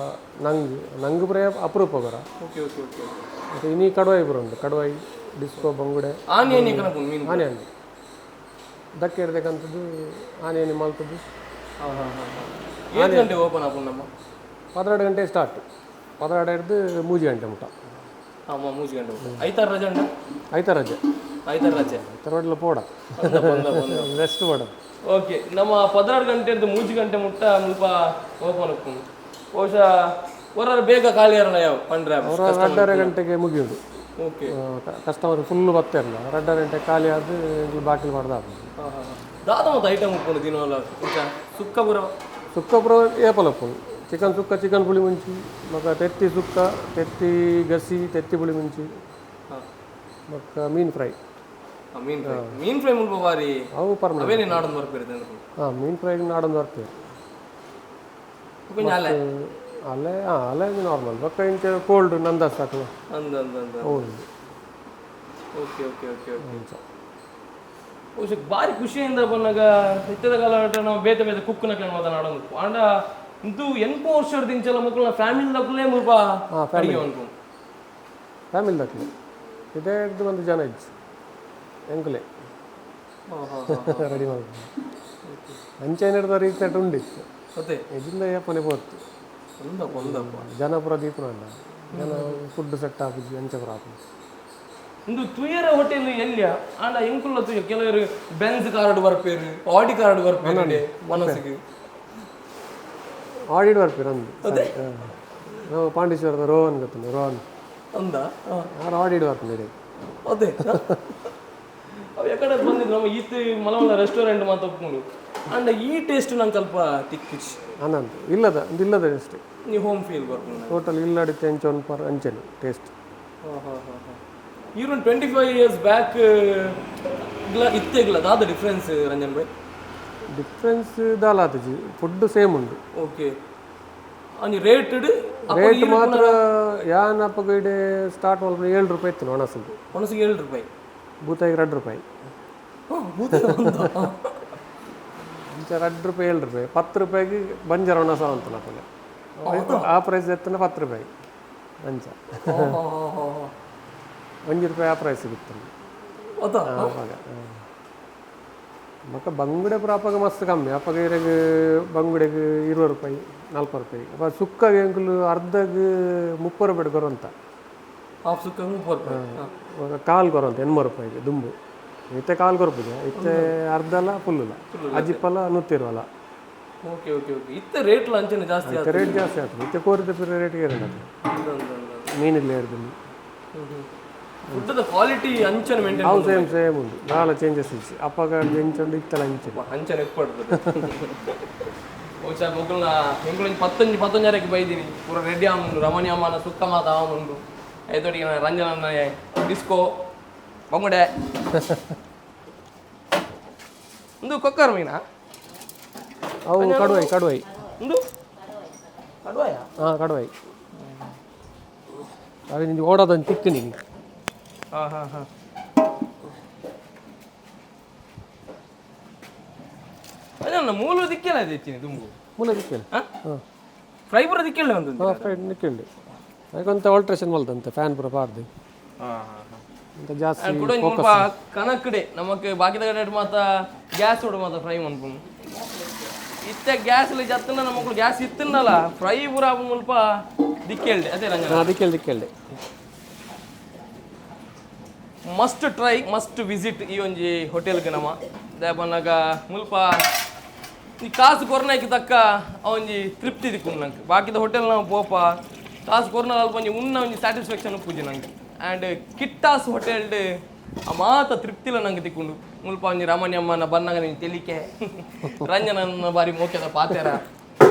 ನಂಗ್ ನಂಗ್ ಪೂರ ಅಪರೂಪ ಬರ. Okay okay okay. ಮತ್ತು ಇನ್ನೀ ಕಡುವಾಯಿ ಪೂರ ಉಂಟು, ಕಡುವಾಯಿ, ಡಿಸ್ಕೋ, ಬಂಗುಡೆ. ಆನಿ ಆನಿ ಕನಪುಂಡು ಮೀನು. ಆನೆ ಆನೆ ದಕ್ಕೆ ಇಡಬೇಕಂಥದ್ದು ಆನೆ ಆನೆ ಮಲ್ತದ್ದು. ಹಾಂ ಹಾಂ ಹಾಂ ಹಾಂ. ಏಳು ಗಂಟೆ ಓಪನ್ ಆಪುಂಡು ನಮ್ಮ? 12 ಗಂಟೆ ಸ್ಟಾರ್ಟ್, 12 ಹಿಡ್ದು 3 ಗಂಟೆ ಮುಟ. ಹಾಂ, 3 ಗಂಟೆ ಮುಟ. ಐತಾರು ರಜೆ ಉಂಟಾ? ಐತಾರ ರಜೆ. ಐತಾರು ರಜೆ. ಐತಾರ ಪೋಡ. ಒಂದಪ್ಪ ಒಂದಪ್ಪ ಒಂದಪ್ಪ. ರೆಸ್ಟ್ ಪೋಡ. ಓಕೆ, ನಮ್ಮ 16 ಗಂಟೆದ್ದು 3 ಗಂಟೆ ಮುಟ್ಟ ಮುಲ್ಪ ಓಪನ್ ಉಪ್ಪುಂಡು. ಬಹುಶಃ ಹೊರ ಬೇಗ ಖಾಲಿ ಇರಲ್ಲ ಯಾವ ಪಂಡ್ರೆ. ಅವರು 2.30 ಗಂಟೆಗೆ ಮುಗಿಯೋದು. ಓಕೆ. ಕಸ್ಟಮರ್ ಫುಲ್ ಬರ್ತಾ ಇರಲ್ಲ, 2.30 ಗಂಟೆ ಖಾಲಿ ಆದ ಬಾಕಿ ಮಾಡ್ದ. ಹಾಂ ಹಾಂ. ದಾದ ಮತ್ತು ಐಟಮ್ ಉಪ್ಪುಂಡು ದಿನವಲ್ಲ ಇಂಚ ಸುಕ್ಕ ಪೂರ? ಸುಕ್ಕ ಪೂರ ಏಪಲ್ ಉಪ್ಪುಂಡು. ಚಿಕನ್ ಸುಕ್ಕ, ಚಿಕನ್ ಪುಳಿ ಮುಂಚಿ, ಬೊಕ್ಕ ತೆತ್ತಿ ಸುಕ್ಕ, ತೆತ್ತಿ ಗಸಿ, ತೆತ್ತಿ ಪುಳಿ ಮುಂಚಿ, ಬೊಕ್ಕ ಮೀನು ಫ್ರೈ. ಮೀನು ಫ್ರೈ, ಮೀನು ಫ್ರೈ ಮುಲ್ಪ ಬಾರಿ. ಅವು ಪರ್ಮನೆಂಟ್. ಅವೇನೆ ನಾಡೊಂದು ಬರ್ಪಿರುತ್ತೆ. ಹಾಂ, ಮೀನು ಫ್ರೈ ನಾಡೊಂದು ಬರ್ತೇವೆ. ಕೊಂಚ ಅಲ್ಲೇ. ಅಲ್ಲೇ, ಹಾಂ, ಅಲ್ಲೇ ನಾರ್ಮಲ್. ಬೊಕ್ಕ ಇಂಚ ಕೋಲ್ಡ್ ನಂದಾಸ್ ಹಾಕುವ. ಅಂದ ಅಂದ ಅಂದ. ಹೌದು. Okay okay okay okay. ಅಂಚ. ಬಹುಶಃ ಭಾರಿ ಖುಷಿಯಿಂದ ಬಂದಾಗ ಇತ್ತದ ಕಾಲ ನಾವು ಬೇತೆ ಬೇತೆ ಕುಕ್ಕುನಕ್ಲೆ ಮಾತನಾಡೋದು ಆಂಡ ಇಂದು 80 ವರ್ಷದ ಇಂಚಲ ಮಕ್ಕಳನ್ನ ಫ್ಯಾಮಿಲಿ ದಕ್ಕಲೇ ಮುಲ್ಪ ಅಡಿಗೆ ಅನ್ಕೊಂಡು. ಫ್ಯಾಮಿಲಿ ದಾಖಲೆ ಇದೇ ಹಿಡ್ದು ಒಂದು ಜನ ಇಜ್ಜಿ ಎಂಕುಲೆ ರೆಡಿ ಮಾಡ್ಕೊಂಡು ಅಂಚೆ ಹಿಡ್ದ ರೀತಿ ಉಂಡಿತ್ತು. ಮತ್ತೆ ಇದರಿಂದ ಏಪನೆ ಪೋತು. ಒಂದಪ್ಪ ಒಂದಪ್ಪ. ಜನ ಪೂರ ದೀಪನ ಅಲ್ಲ, ಜನ ಫುಡ್ ಸೆಟ್ ಆಪುಜಿ, ಅಂಚೆ ಪೂರ ಆಪುಜಿ. ಇಂದು ತುಯರ ಹೋಟೆಲ್ ಎಲ್ಲಿಯ ಆಂಡ ಎಂಕುಲ್ಲ ತುಯ ಕೆಲವರು ಬೆನ್ಸ್ ಕಾರ್ಡ್ ಬರ್ಪೇರು, ಆಡಿ ಕಾರ್ಡ್ ಬರ್ಪೇರು ಮನಸ್ಸಿಗೆ. ಆಡಿಡ್ ಬರ್ಪೇರು ಅಂದು. ನಾವು ಪಾಂಡೇಶ್ವರದ ರೋಹನ್ ಗೊತ್ತುಂಡು, ರೋಹನ್. ಅಂದ. ಆರು ಆಡಿಡ್ ಬರ್ಪುಂಡು. ಅದೇ, ಅವು ಯಾಕಡೆ ಬಂದಿದ್ದು ನಮ್ಮ ಈತ್ ಮಲಮಲ ರೆಸ್ಟೋರೆಂಟ್ ಮಾತ್ರ ಒಪ್ಕೊಂಡು ಅಂಡ ಈ ಟೇಸ್ಟ್ ನಂಗೆ ಸ್ವಲ್ಪ ತಿಕ್ಕಿಚ್. ಆನಂದ್ ಇಲ್ಲದ ಒಂದು ಇಲ್ಲದ ಅಷ್ಟೇ. ನೀವು ಹೋಮ್ ಫೀಲ್ ಬರ್ಪುಂಡು. ಟೋಟಲ್ ಇಲ್ಲಡಿತ್ತೆ ಅಂಚ ಒಂದು ಪರ್ ಅಂಚೆನೆ ಟೇಸ್ಟ್. ಇವ್ರು 25 ಇಯರ್ಸ್ ಬ್ಯಾಕ್ ಇತ್ತೆಗ್ಲ ದಾದ ಡಿಫ್ರೆನ್ಸ್ ರಂಜನ್ ಭಾಯ್? ಡಿಫ್ರೆನ್ಸ್ ದಾಲ ಆತಜಿ, ಫುಡ್ ಸೇಮ್ ಉಂಡು. ಓಕೆ, ಅಂಜಿ ರೇಟೆಡ್? ರೇಟ್ ಮಾತ್ರ ಯಾನ್ ಅಪ್ಪಗ ಇಡೆ ಸ್ಟಾರ್ಟ್ ಮಲ್ಪುನ 7 ರೂಪಾಯಿ ಇತ್ತು ಒಣಸಿಗೆ. ಒಣಸಿಗೆ 7 ರೂಪಾಯಿ. ಬೂತಾಯಿಗೆ 2 ರೂಪಾಯಿ. ಇಂಚ 2 ರೂಪಾಯಿ, 7 ರೂಪಾಯಿ, 10 ರೂಪಾಯಿಗೆ ಬಂಜಾರ ಒಣಸ ಅಂತ ಅಪ್ಪಗೆ. ಆ ಪ್ರೈಸ್ ಎತ್ತನ 10 ರೂಪಾಯಿ ಅಂಚ. 1 ರೂಪಾಯಿ ಆ ಪ್ರೈಸ್ ಸಿಗುತ್ತೆ. ಅದ. ಅವಾಗ ಬೊಕ್ಕ ಬಂಗುಡೆ ಪೂರ ಅಪ್ಪಗ ಮಸ್ತ್ ಕಮ್ಮಿ. ಅಪ್ಪಗ ಇರೆಗ್ ಬಂಗುಡೆಗೆ 20 ರೂಪಾಯಿ, 40 ರೂಪಾಯಿ. ಅಪ್ಪ ಸುಕ್ಕಾಗಿ ಎಂಕುಲು ಅರ್ಧಗ್ 30 ರೂಪಾಯಿ ಕೊರಂತ. ಹಾಫ್ ಸುಕ್ಕ 30 ರೂಪಾಯಿ. ಕಾಲು ಕೊರಂತ 80 ರೂಪಾಯಿಗೆ ದುಂಬು. ಇತ್ತೆ ಕಾಲು ಕೊರಪುಜ, ಇತ್ತೆ ಅರ್ಧ ಅಲ್ಲ, ಫುಲ್ ಇಲ್ಲ, ಅಜಿಪ್ಪಲ್ಲ 120. Okay okay okay ಇತ್ತೆ ರೇಟ್ ಅಂಚನೆ ಜಾಸ್ತಿ. ಇತ್ತೆ ರೇಟ್ ಜಾಸ್ತಿ ಆಗ್ತದೆ. ಇತ್ತೆ ಕೋರಿದ ಪಿರ ರೇಟ್ ಏರಿಲ್ಲ, ಮೀನಿಲ್ಲ ಏರ್ದು. ಫುಡ್ದ ಕ್ವಾಲಿಟಿ ಅಂಚನೆ ಮೇಂಟೈನ್. ಅವು ಸೇಮ್ ಸೇಮ್ ಉಂಟು, ನಾಳೆ ಚೇಂಜಸ್ ಇಜ್ಜಿ. ಅಪ್ಪಗ ಎಂಚುಂಡು, ಇತ್ತಲ ಅಂಚನೆ. ಅಂಚನೆ ಎಪ್ಪಡ್ತದೆ. ಬಹುಶಃ ಮೊಗ್ಲನ ಎಂಕುಲೊಂಜಿ ಪತ್ತೊಂಜಿ ಪತ್ತೊಂಜರಕ್ಕೆ ಬೈದಿನಿ, ಪೂರ ರೆಡಿ ಆವೊಂದುಂಡು. ರಮಣಿ ಅಮ್ಮನ ಸುಕ್ಕ ಮಾತ ಆವೊಂದುಂಡು. ಐತೊಟ್ಟಿಗೆ ರಂಜನ ಡಿಸ್ಕೋ ಬಂಗುಡೆ ಒಂದು ಕೊಕ್ಕರ್ ಮೀನಾ? ಅವು ಕಡುವೈ, ಕಡುವೈ. ಒಂದು ಕಡುವಾಯ? ಹಾಂ, ಕಡುವೈ. ಅವು ನಿಂಗೆ ಓಡೋದೊಂದು ತಿಕ್ಕು ನಿಂಗೆ. ಹಾಂ ಹಾಂ ಹಾಂ ಅದೇ ಮೂಲ ದಿಕ್ಕೆಲ್ಲ ಹೆಚ್ಚಿನ ದುಂಬು. ಮೂಲ ದಿಕ್ಕಿಲ್ಲ. ಹಾಂ. ಹಾಂ. ಫ್ರೈ ಪೂರ ದಿಕ್ಕೆಲ್ಲ ಒಂದು. ಹಾಂ, ಫ್ರೈ ನಿಕ್ಕಿಂಡು. ಅದಕ್ಕೊಂತ ಆಲ್ಟ್ರೇಷನ್ ಮಲ್ತಂತೆ, ಫ್ಯಾನ್ ಪೂರ ಪಾಡ್ದು. ಹಾಂ ಹಾಂ ಹಾಂ ಅಂತ ಜಾಸ್ತಿ. ಕೂಡ ಮುಲ್ಪ ಕಣಕ್ಕಡೆ ನಮಕ್ ಬಾಕಿದ ಕಡೆ ಮಾತ ಗ್ಯಾಸ್ ಉಡು ಮಾತ ಫ್ರೈ ಮನ್ಪುನು. ಇತ್ತೆ ಗ್ಯಾಸ್ ಜತ್ತನ ನಮಕ್ ಗ್ಯಾಸ್ ಇತ್ತನ್ನಲ್ಲ, ಫ್ರೈ ಪೂರ ಮುಲ್ಪ ದಿಕ್ಕೆಲ್ಡೆ ಅದೇ ರಂಜನ. ಹಾಂ, ದಿಕ್ಕೆಲ್ ದಿಕ್ಕೆಲ್ಡೆ. Must try, must visit ಈ ಒಂಜಿ ಹೋಟೆಲ್ಗೆ ನಮ ದಾಯೆ ಮುಲ್ಪ ಈ ಕಾಸು ಕೊರ್ನಾಯ್ಕೆ ತಕ್ಕ ಆ ಒಂಜಿ ತೃಪ್ತಿ ದಿಕ್ಕು ನಂಗೆ. ಬಾಕಿದ ಹೋಟೆಲ್ ನಾವು ಪೋಪ, ಕಾಸು ಕೊರ್ನ ಅಲ್ಪ ಒಂಜಿ ಉನ್ನ ಒಂಜಿ ಸ್ಯಾಟಿಸ್ಫ್ಯಾಕ್ಷನ್ ಉಪ್ಪುಜಿ ನಂಗೆ. ಆ್ಯಂಡ್ ಕಿಟ್ಟಾಸ್ ಹೋಟೆಲ್ಡ್ ಆ ಮಾತ ತೃಪ್ತಿಲ ನಂಗೆ ತಿಕ್ಕೊಂಡು. ಮುಲ್ಪ ಒಂಜಿ ರಾಮಣ್ಯಮ್ಮನ ಬನ್ನಾಗ ನೀನು ತೆಲಿಕೆ, ರಂಜನನ್ನ ಬಾರಿ ಮೋಕ್ಯದ ಪಾತೆರ,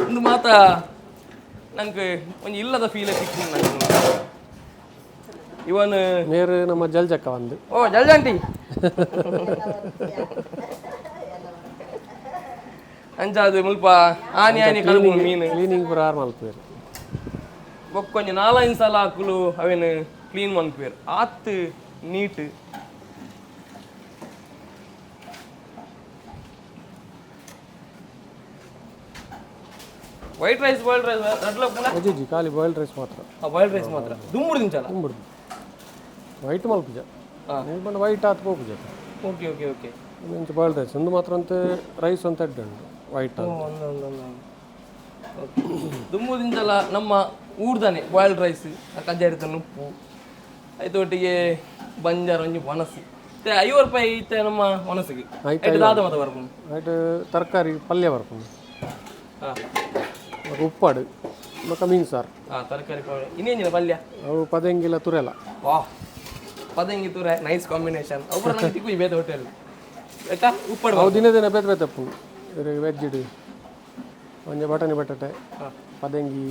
ಒಂದು ಮಾತ ನಂಗೆ ಒಂಜಿ ಇಲ್ಲದ ಫೀಲ್ ತಿಕ್ಕೊಂಡು ನಂಗೆ ಇವನ್. ನೇರು ನಮ್ಮ ಜಲ್ಜಕ್ಕ ಒಂದು. ಓ ಜಲ್ಜಾಂಟಿ ಅಂಚಾದ ಮುಲ್ಪ ಆನಿ ಆನಿ ಕಲಬು ಮೀನು. ಕ್ಲೀನಿಂಗ್ ಪೂರ ಆರ್ ಮಲ್ಪೇರು. ಬೊಕ್ಕೊಂಜಿ ನಾಲೈನ್ ಸಲ ಅಕುಲು ಅವೇನು ಕ್ಲೀನ್ ಮನ್ಪೇರು, ಆತ್ neat. White rice, boiled rice ರಡ್ಲ ಪುನ. ಅಜ್ಜಿ, ಖಾಲಿ ಬಾಯ್ಲ್ಡ್ ರೈಸ್ ಮಾತ್ರ. ಬಾಯ್ಲ್ಡ್ ರೈಸ್ ಮಾತ್ರ ದುಂಬುಡು ತಿಂಚಲ. ತುಂಬಿಡ್ದು ವೈಟ್ ಮಲ್ಪುಜ ನೀವು, ವೈಟ್ ಆತ್ ಪೋಪುಜ. Okay okay okay ಇಂಚ ಬಾಯ್ಲ್ಡ್ ರೈಸ್ ಒಂದು ಮಾತ್ರ ಅಂತ, ರೈಸ್ ಅಂತ ಎಡ್ಡೆ ಉಂಟು ವೈಟ್ ಅಂತ. ದುಂಬು ದಿಂಚಲ ನಮ್ಮ ಊರ್ದಾನೆ ಬಾಯ್ಲ್ಡ್ ರೈಸ್, ಕಜ್ಜಾರಿತ ನುಪ್ಪು, ಐತೊಟ್ಟಿಗೆ ಬಂಜಾರ ಒಂಜಿ ಒಣಸು. ಇತ್ತೆ 50 ರೂಪಾಯಿ ಇತ್ತೆ ನಮ್ಮ ಒಣಸಿಗೆ. ಆಯ್ತು. ಐಟ್ ದಾದ ಮಾತ ಬರ್ಪುಂಡು? ವೈಟ್ ತರಕಾರಿ ಪಲ್ಯ ಬರ್ಪುಂಡು. ಬೊಕ ಉಪ್ಪಾಡು, ಬೊಕ ಮೀನು ಸಾರು. ಹಾಂ, ತರಕಾರಿ ಪಲ್ಯ, ಇನ್ನೇನಿಲ್ಲ ಪಲ್ಯ? ಅವು ಪದೆಂಗಿಲ ತುರೆಲ. ವಾಹ್, ಪದಂಗಿ ತೂರೆ, ನೈಸ್ ಕಾಂಬಿನೇಷನ್. ಒಬ್ಬರು ನಂಗೆ ತಿಕ್ಕು ಬೇತೆ ಹೋಟೆಲ್ ಆಯ್ತಾ ಉಪ್ಪಡು. ಅವು ದಿನ ದಿನ ಬೇತೆ ಬೇತೆ ಉಪ್ಪುಂಡು. ವೆಜ್ ಇಡು ಒಂಜಿ ಬಟಾಣಿ ಬಟಾಟೆ, ಪದಂಗಿ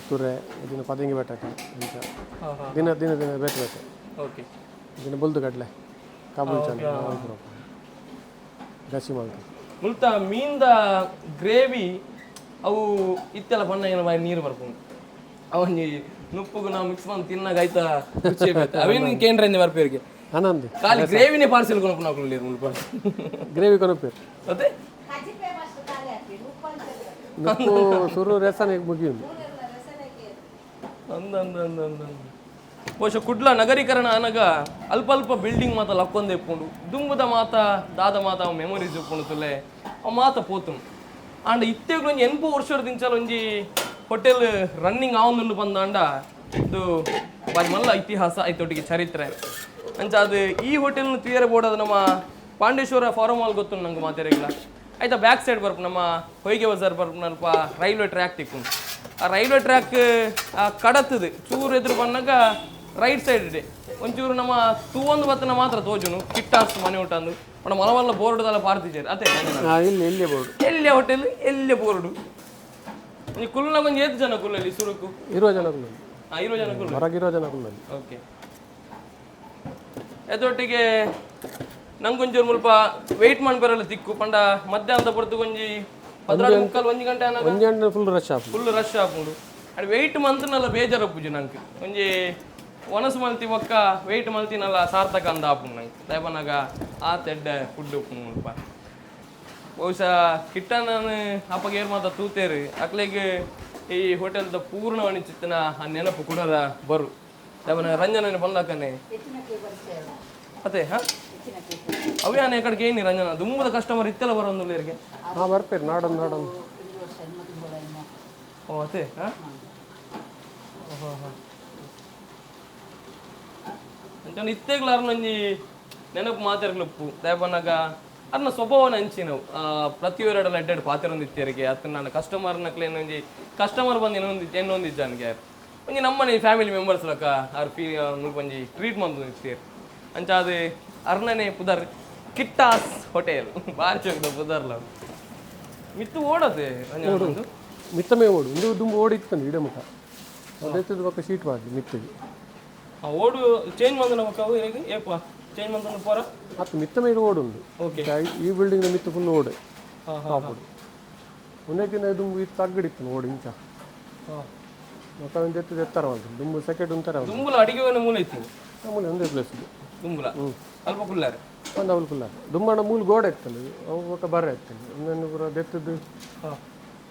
ತುರೆ, ದಿನ ಪದಂಗಿ ಬಟಾಟೆ ಇಂಚ. ಹಾಂ ಹಾಂ ದಿನ ದಿನ ದಿನ ಬೇತೆ ಬೇತೆ. ದಿನ ಬುಲ್ದು ಕಡಲೆ ಕಾಬೂಲ್ ಚನ್ನ ಗಸಿ ಮಲ್ತು. ಮುಲ್ತ ಮೀನ್ದ ಗ್ರೇವಿ ಅವು ಇತ್ತೆಲ್ಲ ಬಣ್ಣ ಏನ ಬಾಯಿ ನೀರು ಬರ್ಪುಂಡು. ಅವೊಂಜಿ ನುಪ್ಪುಗು ನಾವು ಮಿಕ್ಸ್ ಮಾಡಿ ತಿನ್ನಾಗ ಆಯ್ತಾ ರುಚಿ ಬೇತೆ. ಅವೇನು ಕೇಂದ್ರ ಬರ್ಪೇರಿಗೆ. ಆನಂದ್. ಖಾಲಿ ಗ್ರೇವಿನೇ ಪಾರ್ಸೆಲ್ ಕೊನಪು ನಾವು ಮುಲ್ಪ. ಗ್ರೇವಿ ಕೊನಪೇರು. ಅದೇ. ನುಪ್ಪು ಸುರು ರೆಸನೆ ಮುಗಿಯುಂಡು. ಅಂದ ಅಂದ ಅಂದ ಅಂದ ಅಂದ. ಬಹುಶಃ ಕುಡ್ಲ ನಗರೀಕರಣ ಅನಗ ಅಲ್ಪ ಅಲ್ಪ ಬಿಲ್ಡಿಂಗ್ ಮಾತ ಲಕ್ಕೊಂದು ಇಪ್ಪುಂಡು. ದುಂಬುದ ಮಾತ ದಾದ ಮಾತ ಅವು ಮೆಮೊರೀಸ್ ಇಪ್ಪುಂಡು ತುಲೆ, ಅವು ಮಾತ ಪೋತುಂಡು. ಆಂಡ ಇತ್ತೆಗ್ ಒಂಜಿ 80 ವರ್ಷದ ದಿಂಚಲ ಒಂಜಿ ಹೋಟೆಲ್ ರನ್ನಿಂಗ್ ಆವೊಂದುಂಡು ಬಂದಾಂಡ. ಇದು ಬಾರಿ ಮಲ್ಲ ಇತಿಹಾಸ ಐತೊಟ್ಟಿಗೆ ಚರಿತ್ರೆ. ಅಂಚ ಅದು ಈ ಹೋಟೆಲ್ನ ತುಯರೆ ಬೋರ್ಡ್ ನಮ್ಮ ಪಾಂಡೇಶ್ವರ ಫಾರಮ್ ಹಾಲ್ ಗೊತ್ತು ನಂಗೆ ಮಾತಾಡಿಲ್ಲ ಆಯ್ತಾ. ಬ್ಯಾಕ್ ಸೈಡ್ ಬರ್ಪು ನಮ್ಮ ಹೊಯ್ಗೆ ಬಜಾರ್ ಬರ್ಪು ರೈಲ್ವೆ ಟ್ರ್ಯಾಕ್ ತಿಕ್ಕು. ಆ ರೈಲ್ವೆ ಟ್ರ್ಯಾಕ್ ಆ ಕಡತದು ಚೂರು ಎದುರು ಬಂದಾಗ ರೈಟ್ ಸೈಡ್ ಇದೆ ಒಂಚೂರು ನಮ್ಮ ತೂವೊಂದು ಬತ್ತನ ಮಾತ್ರ ತೋಜುನು ಕಿಟ್ಟಾಸ್ ಮನೆ ಊಟ ಅಂದು ಪಂಡ ಮಲವಲ್ಲ ಬೋರ್ಡ್ ದಲ್ಲ ಪಾರ್ತಿಜೇರು ಅದೇ. ಇಲ್ಲಿ ಇಲ್ಲೇ ಬೋರ್ಡ್. ಎಲ್ಲಿಯ ಹೋಟೆಲ್ ಎಲ್ಲಿಯ ಬೋರ್ಡು. ಕುಲ್ಲುನಾಗ ಒಂಜಿ ಏತ್ ಜನ ಕುಲ್ಲಲ್ಲಿ ಸುರುಕು? ಇರುವ ಜನ ಕುಲ್ಲಲ್ಲಿ. ಹಾ, ಇರುವ ಜನ ಕುಲ್ಲು. ಹೊರಗಿರೋ ಜನ ಕುಲ್ಲಲ್ಲಿ. ಓಕೆ, ಅದೊಟ್ಟಿಗೆ ನಂಗೊಂಚೂರು ಮುಲ್ಪ ವೆಯ್ಟ್ ಮಾಡಿ ತಿಕ್ಕು ಪಂಡ ಮಧ್ಯಾಹ್ನದ ಪೊರ್ತು ಒಂಜಿ 12:45 1 ಗಂಟೆ ಆನಾಗ. ಒಂಜಿ ಗಂಟೆ ಫುಲ್ ರಶ್ ಆಪುಂಡು. ಫುಲ್ ರಶ್ ಆಪುಂಡು. ಅಡ್ ವೆಯ್ಟ್ ಮಂತ್ನಲ್ಲ ಬೇಜಾರಪ್ಪುಜು ನಂಗೆ. ಒಂಜಿ ಒಣಸು ಮಲ್ತಿ ಬೊಕ್ಕ ವೆಯ್ಟ್ ಮಲ್ತಿನಲ್ಲ ಸಾರ್ಥಕ ಅಂದ ಆಪುಂಡು ನಂಗೆ. ದಯಪನಾಗ ಆ ತೆಡ್ಡೆ ಫುಡ್ ಉಪ್ಪುಂಡು ಮುಲ್ಪ. ಬಹುಶಃ ಕಿಟ್ಟಣ್ಣನ ಅಪ್ಪಗೆ ಏರ್ ಮಾತ ತೂತೇರು ಅಕ್ಲೆಗ್ ಈ ಹೋಟೆಲ್ದ ಪೂರ್ಣ ಅಣಿಚಿತ್ತನ ಆ ನೆನಪು ಕುಡರ ಬರು. ದಯಪನ ರಂಜನ ಬಂದಾಕನೆ ಅದೇ. ಹಾ, ಅವೇ ಆನೆ ಕಡೆಗೆ ಏನಿ ರಂಜನ ದುಮ್ಮದ ಕಸ್ಟಮರ್ ಇತ್ತೆಲ್ಲ ಬರೋಂದಿಲ್ಲ ಇರಿಗೆ. ಹಾಂ, ಬರ್ಪೇರು ನಾಡೊಂದು ನಾಡೊಂದು. ಓ ಅದೇ. ಹಾಂ, ಅಂಚನೆ ಇತ್ತೆಗ್ಲಾರ್ನ ಒಂಜಿ ನೆನಪು ಮಾತಾಡ್ಲುಪ್ಪು. ದಯಪನ್ನಾಗ ಅರ್ನ ಸ್ವಭಾವನ ಅಂಚಿನವು ಪ್ರತಿಯೊರಡಲ ಎಡ್ಡೆಡ್ ಪಾತೆರೊಂದು ಇತ್ತೇರಿಗೆ. ಅತ್ತ ನಾನು ಕಸ್ಟಮರ್ನಕ್ಲೆ ಒಂಜಿ ಕಸ್ಟಮರ್ ಬಂದು ಏನೊಂದು ಎನ್ನೊಂದಿಜ್ಜಾನ್ಗೆ ಒಂಜಿ ನಮ್ಮನೆ ಫ್ಯಾಮಿಲಿ ಮೆಂಬರ್ಸ್ ಲಕ ಆರ್ ಫೀ ಮುಲ್ಪ ಒಂಜಿ ಟ್ರೀಟ್ ಮಂತೊಂದು ಇತ್ತೇರ್. ಅಂಚ ಅದು ಅರ್ನನೆ ಪುದರ್ ಕಿಟ್ಟಾಸ್ ಹೋಟೆಲ್. ಬಾರಿ ಚೊಕ್ದ ಪುದರ್ಲ. ಮಿತ್ತು ಓಡತೆ ರಂಜನ ಒಂದು. ಮಿತ್ತಮೇ ಓಡು ಒಂದು ದುಂಬು ಓಡಿ ಇತ್ತು ಇಡೇ ಮುಖ ಅದೇ ಪಕ್ಕ ಶೀಟ್ ಮಾಡಿ ಮಿತ್ತಿಗೆ. ಆ ಓಡು ಚೇಂಜ್ ಮಂದನ ಬೊಕ್ಕ ಇರೆಗ್ ಏಪ ಚೇಂಜ್ ಮಂತೊಂದು ಪೋರ? ಮತ್ತು ಮಿತ್ತಮೇ ಓಡು ಉಂಡು. ಓಕೆ. ಈ ಬಿಲ್ಡಿಂಗ್ ಮಿತ್ತು ಫುಲ್ ಓಡೆ. ಹಾ ಹಾ ಟಾಪ್ ಓಡು ಒಂದಕ್ಕಿಂತ ದುಂಬು ಇತ್ತು ತಗ್ಗಡಿತ್ತು ಓಡು ಇಂಚ. ಮಕ್ಕ ಒಂದು ಎತ್ತದ ಎತ್ತರ ಉಂಟು ದುಂಬು ಸೆಕೆಂಡ್ ಒಂಥರ ಉಂಟು. ದುಂಬುಲ ಅಡಿಗೆ ಮೂಲ ಇತ್ತು. ನಮ್ಮಲ್ಲಿ ಒಂದೇ ಪ್ಲೇಸ್ ಇದು. ದುಂಬುಲ ಅಲ್ಪ ಕುಲ್ಲಾರೆ. ಒಂದು ಅವಳು ಫುಲ್ಲ ದುಂಬಣ್ಣ ಮೂಲ ಗೋಡೆ ಇತ್ತಲ್ಲ ಅವು ಬೊಕ್ಕ ಬರ ಇತ್ತು ಒಂದೊಂದು ಪೂರ ದೆತ್ತದ್ದು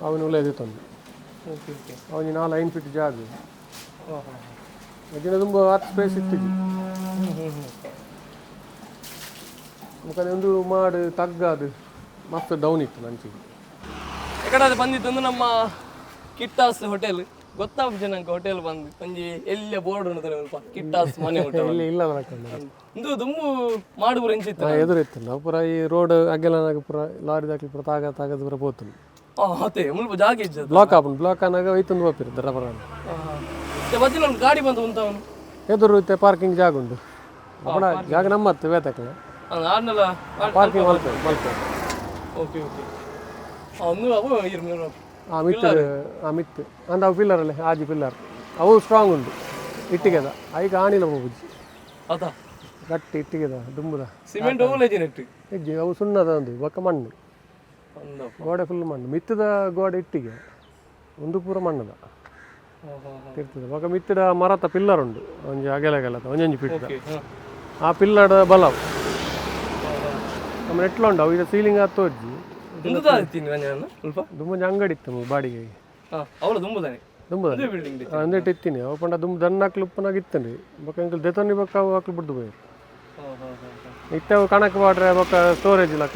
ಅವನು ಉಲ್ಲ ಎದಿತ್ತೊಂದು. Okay okay. ಅವನಿಗೆ 4 5 ಫೀಟ್ ಜಾಗ ದಿನ ತುಂಬ ಆತ್ ಸ್ಪೇಸ್ ಇತ್ತು. ಮುಖಾನೆ ಒಂದು ಮಾಡು ತಗ್ಗಾದು ಮಸ್ತ್ ಡೌನ್ ಇತ್ತು ನಂಚಿಗೆ. ಎಕಡೆ ಅದು ಬಂದಿತ್ತು ನಮ್ಮ ಕಿಟ್ಟಾಸ್ ಹೋಟೆಲ್ ಗೊತ್ತಾಪುಜ ನಂಗೆ. ಹೋಟೆಲ್ ಬಂದು ಒಂಜಿ ಎಲ್ಲ ಬೋರ್ಡ್ ಉಂಟು ಸ್ವಲ್ಪ ಕಿಟ್ಟಾಸ್ ಮನೆ ಹೋಟೆಲ್. ಇಲ್ಲಿ ಇಲ್ಲ ಹಾಕೊಂಡು. ಇಂದು ದುಂಬು ಮಾಡುವ ಎಂಚಿತ್ತು. ಎದುರು ಇತ್ತು ನಾವು ಪೂರ ಈ ರೋಡ್ ಅಗ್ಗಲನಾಗ ಪೂರ ಲಾರಿ ದಾಖಲಿ ಪೂರ ತಾಗ ತಾಗದ ಪೂರ ಪೋತು. ಅದೇ ಮುಲ್ಪ ಜಾಗ ಇಜ್ಜದು. ಬ್ಲಾಕ್ ಆಪುಂಡು. ಬ್ಲಾಕ್ ಆನಾಗ ಒಯ್ತೊಂದು ಹೋಗ್ತಿರು ದರ ಬರ. ಬದಿಲ ಒಂದು ಗಾಡಿ ಬಂದು ಉಂಟವನು. ಎದುರು ಇತ್ತೆ ಪಾರ್ಕಿಂಗ್ ಜಾಗ ಉಂಟು. ಅಪ್ಪಣ ಜಾಗ ನಮ್ಮತ್ತು ಬೇತಕ್ಕಲ್ಲ. ಆಡ್ನಲ್ಲ. ಪಾರ್ಕಿಂಗ್ ಮಲ್ಪೆ ಮಲ್ಪೆ. ಓಕೆ ಓಕೆ, ಒಂದು ಅವು ಇರು. ಆ ಮಿತ್ತು, ಆ ಮಿತ್ತು ಅಂದ ಅವು ಪಿಲ್ಲರ್ ಅಲ್ಲೇ ಆಜಿ ಪಿಲ್ಲರ್ ಅವು ಸ್ಟ್ರಾಂಗ್ ಉಂಟು ಇಟ್ಟಿಗೆದ. ಐಕ್ ಆಣಿಲ್ಲ ಹೋಗುಜಿ. ಅದ ಗಟ್ಟಿ ಇಟ್ಟಿಗೆದ ದುಂಬುದ. ಸಿಮೆಂಟ್ ಹೋಗಲೇಜಿ ನೆಟ್ಟು. ಹೆಜ್ಜೆ ಅವು ಸುಣ್ಣದ ಒಂದು ಬೊಕ್ಕ ಮಣ್ಣು. ಒಂದು ಗೋಡೆ ಫುಲ್ ಮಣ್ಣು. ಮಿತ್ತದ ಗೋಡೆ ಇಟ್ಟಿಗೆ ಒಂದು ಪೂರ ಮಣ್ಣದ ತಿರ್ತದೆ. ಬೊಕ್ಕ ಮಿತ್ತದ ಮರತ ಪಿಲ್ಲರ್ ಉಂಡು ಒಂಜಿ ಅಗಲ ಅಗಲದ ಒಂಜೊಂಜಿ ಫೀಟ್. ಓಕೆ. ಆ ಪಿಲ್ಲರ್ದ ಬಲ ನಮ್ಮ ನೆಟ್ಲ ಉಂಡು. ಅವು ಈಗ ಸೀಲಿಂಗ್ ಆತು ಅಜ್ಜಿ. ದುಂಬುದ ತಿನ್ನಿ ರಂಜನ ಸ್ವಲ್ಪ. ದುಂಬೊಂಜಿ ಅಂಗಡಿ ಇತ್ತು ನಮ್ಗೆ ಬಾಡಿಗೆ. ಹಾಂ, ಅವಳು ದುಂಬುದಾನೆ. ದುಂಬುದ. ಅದೇ ಬಿಲ್ಡಿಂಗ್. ಅಂದೇಟ್ ಇತ್ತೀನಿ ಅವು ಪಂಡ ದುಂಬು ದನ್ನ ಹಾಕ್ಲು ಉಪ್ಪನಾಗ ಇತ್ತಂడి. ಬೊಕ್ಕ ಎಂಕಲ್ ದೆತೊನ್ನಿ ಬೊಕ್ಕ ಅವು ಹಾಕ್ಲು ಬಿಡ್ದು ಪೋಯೆರ್. ಇತ್ತೆ ಅವು ಕಣಕ್ ಪಾಡ್ರೆ ಬೊಕ್ಕ ಸ್ಟೋರೇಜ್ ಲಕ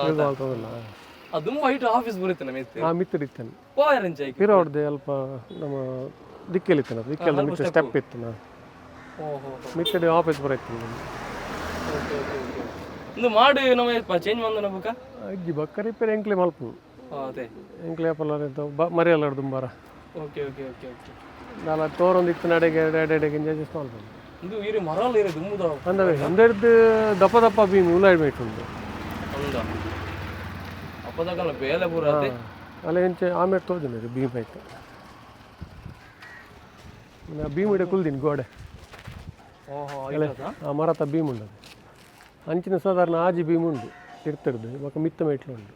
ಯೂಸ್ ಮಲ್ತೊಂದಿಲ್ಲ. ಆ ದುಂಬ ಹೈಟ್ ಆಫೀಸ್ ಬರುತ್ತೆ ನಮ್ಮ ಇತ್ತು. ಆ ಮಿತ್ತಡ್ ಇತ್ತೇನೆ. ಪೋಯರಂಚ ಐಕ್. ಪಿರೋಡ್ದೆ ಅಲ್ಪ ನಮ್ಮ ದಿಕ್ಕೆಲ್ ಇತ್ತನ ದಿಕ್ಕೆಲ್ ಮಿತ್ತ ಸ್ಟೆಪ್ ಇತ್ತು ನಾ. ಮಿತ್ತಡಿ ಆಫೀಸ್ ಬರ ಇತ್ತು ನಮ್ಗೆ. ಓಕೆ ಓಕೆ ಓಕೆ, ಇಂದು ಮಾಡು ನಮ್ಮ ಚೇಂಜ್ ಬಂದ ಬುಕ್ಕ. ಅಜ್ಜಿ ಬೊಕ್ಕ ರಿಪೇರಿ ಎಂಕ್ಲೆ ಮಲ್ಪು. ಅದೇ. ಎಂಕ್ಲೆ ಅಪ್ಪಲ್ಲ ಮರಿಯಲ್ಲ ದುಂಬಾರ. Okay okay okay okay. ನಾಲ್ ತೋರೊಂದು ಇತ್ತು ನಡೆಗೆ ಎಡೆ ಗಿಂಜ ಅಡ್ಜಸ್ಟ್ ಮಲ್ಪು. ಇಂದು ಇರು ಮರಲ್ಲ ಇರು ದುಂಬುದ. ಅಂದ್ರೆ ಒಂದೆರಡು ದಪ್ಪ ದಪ್ಪ ಬೀಮ್ ಉಲಾಯ್ಡ್ ಉಂಟು. ಅಂದ ಅಪ್ಪದಕಲ್ಲ ಬೇಲೆ ಪೂರ ಅದೇ. ಅಲ್ಲ ಎಂಚೆ ಆಮೇಲೆ ತೋಜುಂಡು ಬೀಮ್ ಆಯ್ತು. ನಾ ಬೀಮ್ ಇಡ ಕುಲ್ದಿನಿ ಗೋಡೆ. ಓಹೋ. ಆ ಮರತ ಬೀಮ್ ಉಂಡು ಅದು ಅಂಚಿನ ಸಾಧಾರಣ ಆಜಿ ಬೀಮ್ ಉಂಡು ತಿರ್ತಿರ್ದು. ಬೊಕ್ಕ ಮಿತ್ತ ಮೆಟ್ಲು ಉಂಡು.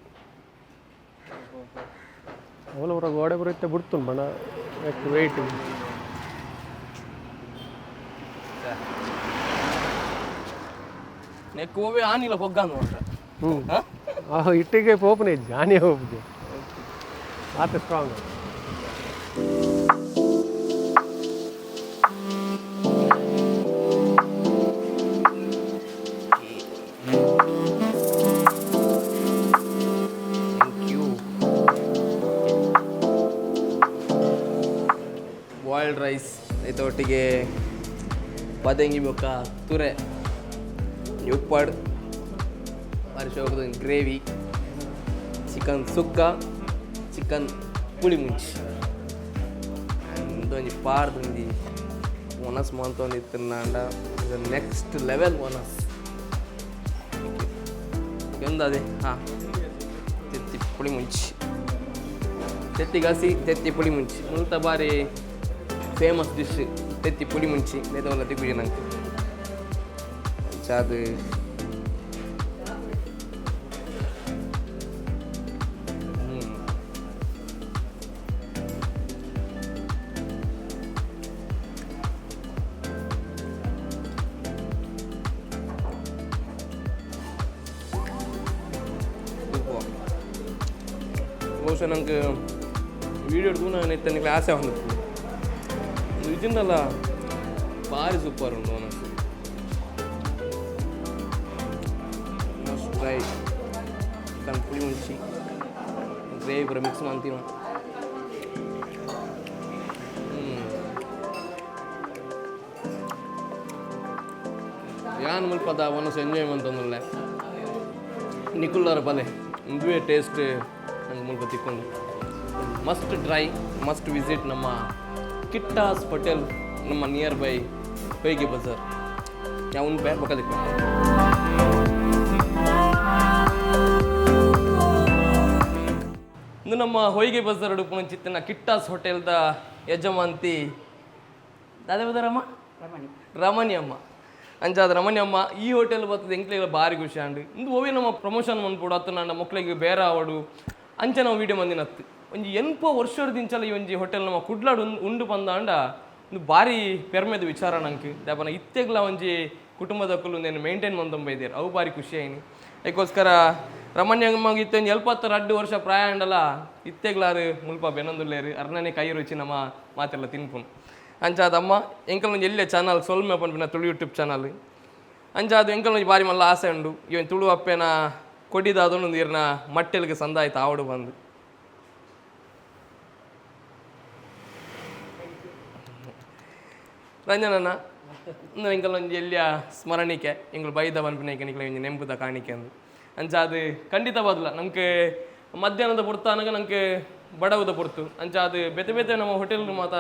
ಅವಲ ಪೂರ ಗೋಡೆ ಪೂರ ಇತ್ತೆ ಬಿಡ್ತುಂಡು ಬಣ ವೆಯ್ಟ್. ನೆಕ್ ಓವೆ ಆನಿಲ್ಲ ಪೊಗ್ಗಾನು ಅಂತ. ಹ್ಞೂ, ಆ ಇಟ್ಟಿಗೆ ಪೋಪನೆ ಜಾನೇ ಹೋಗುದು ಆತ strong. Thank you. Boiled rice. ಐತ ಒಟ್ಟಿಗೆ ಪದಂಗಿ ಬೊಕ್ಕ ತುರೆ, ಉಪ್ಪಾಡು, ಬಾರಿ ಗ್ರೇವಿ, ಚಿಕನ್ ಸುಕ್ಕ, ಚಿಕನ್ ಪುಳಿ ಮುಂಚಿ. ಒಂಜಿ ಪಾರ್ದ್ ಒಂಜಿ ಒನಸ್ ಮಂತೊಂದಿತ್ತಿನಾಂಡ ನೆಕ್ಸ್ಟ್ ಲೆವೆಲ್ ಒನಸ್ ಎಂದದೆ. ಹಾಂ, ತೆತ್ತಿ ಪುಳಿ ಮುಂಚಿ, ತೆತ್ತಿ ಗಸಿ, ತೆತ್ತಿ ಪುಳಿ ಮುಂಚಿ ಮುಲ್ತ ಬಾರಿ ಫೇಮಸ್ ಡಿಶ್ ತೆತ್ತಿ ಪುಳಿ ಮುಂಚಿ. ಬೇತವಲ್ಲ ತಿಕ್ಕುಜಿ ನಂಗೆ ಅಂಚಾದು. ಬಹುಶಃ ನಂಗೆ ವೀಡಿಯೋ ತೂನ ಇತ್ತನಿಗೆ ಆಸೆ ಬಂದಿತ್ತು. ನಿಜಂದಲ್ಲ, ಭಾರಿ ಸೂಪರ್ ಉಂಟು ಒನಸ್. Must try. ಚಿಕನ್ ಪುಳಿ ಮುಂಚಿ ಗ್ರೇವಿ ಪೂರ ಮಿಕ್ಸ್ ಮಾಡ್ತೀವಿ. ಯಾನ್ ಮುಲ್ಪದ ಒನಸ್ ಎಂಜಾಯ್ ಮಂತೊಂದುಲ್ಲೆ. ನಿಕುಲ್ಲರ ಬಲೆ, ಇಂದುವೆ ಟೇಸ್ಟ್ ನಂಗೆ ಮುಲ್ಪ ತಿಕ್ಕೊಂಡು. ಮಸ್ಟ್ ಟ್ರೈ, ಮಸ್ಟ್ ವಿಸಿಟ್ ನಮ್ಮ ಕಿಟ್ಟಾಸ್ ಹೋಟೆಲ್, ನಮ್ಮ ನಿಯರ್ ಬೈ ಹೊಯ್ಗೆ ಬಜಾರ್. ಯಾವ ಉಂಪೆ ಬೊಕ್ಕ. ಇಂದು ನಮ್ಮ ಹೊಯ್ಗೆ ಬಜಾರ್ ಉಡುಪುನಂಚಿತ್ತಿನ ಕಿಟ್ಟಾಸ್ ಹೋಟೆಲ್ದ ಯಜಮಾಂತಿ ದಾದೆ ಬದಾರಮ್ಮ. ರಮಣಿ. ರಮಣಿ ಅಮ್ಮ. ಅಂಚಾದ ರಮಣಿ ಅಮ್ಮ ಈ ಹೋಟೆಲ್ ಬರ್ತದೆ, ಎಂಕ್ಲೆಗ್ ಭಾರಿ ಖುಷಿ ಆಂಡ್. ಇಂದು ಓವಿ ನಮ್ಮ ಪ್ರಮೋಷನ್ ಮನ್ಪೊಡು ಅತ್ತು ನನ್ನ ಮಕ್ಳಿಗೆ ಬೇರೆ ಆವಡು ಅಂಚ ನಾವು ವೀಡಿಯೋ ಮಂದಿನತ್ತು. ಒಂಜಿ ಎನ್ಪ ವರ್ಷದಿಂಚಲ ಈ ಒಂಜಿ ಹೋಟೆಲ್ ನಮ್ಮ ಕುಡ್ಲಾಡ್ ಉಂಡು ಬಂದಾಂಡ ಒಂದು ಭಾರಿ ಪೆರ್ಮೆದ ವಿಚಾರ ನಂಗೆ. ದಾಪನ ಇತ್ತೆಗ್ಲ ಒಂಜಿ ಕುಟುಂಬದಕ್ಕಲು ನೇನು ಮೇಂಟೈನ್ ಮಂತೊಂಬ ಇದ್ದೀರ, ಅವು ಭಾರಿ ಖುಷಿ ಆಯ್ನಿ. ಅದಕ್ಕೋಸ್ಕರ ರಮಣಿ ಅಮ್ಮಗೆ ಇತ್ತೆ ಒಂಜಿ 72 ವರ್ಷ ಪ್ರಾಯ ಅಂಡಲ ಇತ್ತೆಗ್ಲಾರು ಮುಲ್ಪ ಬೆನೊಂದುಲ್ಲೇರು. ಅರ್ನನೆ ಕೈ ರುಚಿ ನಮ್ಮ ಮಾತೆಲ್ಲ ತಿನ್ಪುನು. ಅಂಚಾದ ಅಮ್ಮ ಎಂಕಲ್ ಒಂಜಿ ಎಲ್ಲೆ ಚಾನಲ್ ಸೊಲ್ಮೆ ಪನ್ಪಿನ ತುಳು ಯೂಟ್ಯೂಬ್ ಚಾನಲ್. ಅಂಚಾದ ಎಂಕಲ್ ಒಂಜಿ ಬಾರಿ ಮಲ್ಲ ಆಸೆ ಉಂಡು, ಇವನ್ ತುಳು ಅಪ್ಪೆನ ಕೊಡಿದಾದೊಂದು ಇರ್ನ ಮಟ್ಟೆಲ್ಗೆ ಸಂದಾಯ್ತು ಆವಡು ಬಂದು. ರಂಜನಣ್ಣ, ಎಂಕಲ್ ಒಂಜಿ ಎಲ್ಲಿಯ ಸ್ಮರಣಿಕೆ, ಎಂಕುಲು ಬೈದ ಪನ್ಪಿನ ನಿಕ್ಲೆ ಒಂಜಿ ನೆಂಪುದ ಕಾಣಿಕೆ ಅಂದು. ಅಂಚ ಅದು ಖಂಡಿತ ಬದಲ ನಂಗೆ ಮಧ್ಯಾಹ್ನದ ಪೊರ್ತು ಅನಗ ನಂಗೆ ಬಡವುದ ಪೊರ್ತು. ಅಂಚ ಅದು ಬೇತೆ ಬೇತೆ ನಮ್ಮ ಹೋಟೆಲ್ ಮಾತ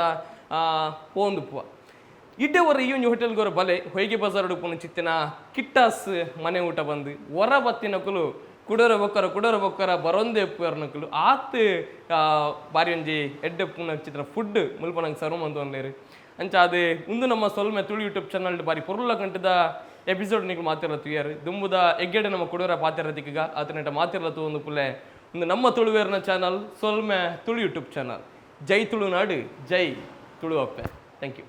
ಪೋಂದುಪ್ಪುವ. ಇಡ್ಡೆ ಹೊರ ಈ ಒಂಜಿ ಹೋಟೆಲ್ಗೆ ಹೊರ ಬಲೆ, ಹೊಯ್ಗೆ ಬಜಾರ್ ಉಡುಪುನ ಚಿತ್ತಿನ ಕಿಟ್ಟಾಸ್ ಮನೆ ಊಟ ಬಂದು ಹೊರ ಬತ್ತಿನಕುಲು ಕುಡೋರ ಬೊಕ್ಕರ ಕುಡೋರ ಬೊಕ್ಕರ ಬರೊಂದೇ ಉಪ್ಪುನಕುಲು ಆತ್ ಬಾರಿ ಒಂಜಿ ಎಡ್ಡೆ ಪುನ ಚಿತ್ರ ಫುಡ್ ಮುಲ್ಪ ನಂಗೆ ಸರ್ವ್ ಮಂತೊಂದೇರು. ಅಂಚ ಅದು ಉಂದು ನಮ್ಮ ಸೊಲ್ಮೆ ತುಳು ಯೂಟ್ಯೂಬ್ ಚಾನಲ್ ಬಾರಿ ಪೊರುಲ ಕಂಟದ ಎಪಿಸೋಡ್ ನಿಕ್ಲು ಮಾತಿರ್ಲ ತುಯರ್. ದುಂಬುದ ಎಗ್ಗೆಡೆ ನಮ್ಮ ಕುಡೋರ ಪಾತಿರ ದಿಕ್ಕಗ ಆತನೇಟ ಮಾತಿರ್ಲ ತೂವೊಂದು ಪುಲೆ. ಉಂದು ನಮ್ಮ ತುಳುವೇರ್ನ ಚಾನಲ್ ಸೊಲ್ಮೆ ತುಳು ಯೂಟ್ಯೂಬ್ ಚಾನಲ್. ಜೈ ತುಳುನಾಡು, ಜೈ ತುಳು ಅಪ್ಪೆ. Thank you.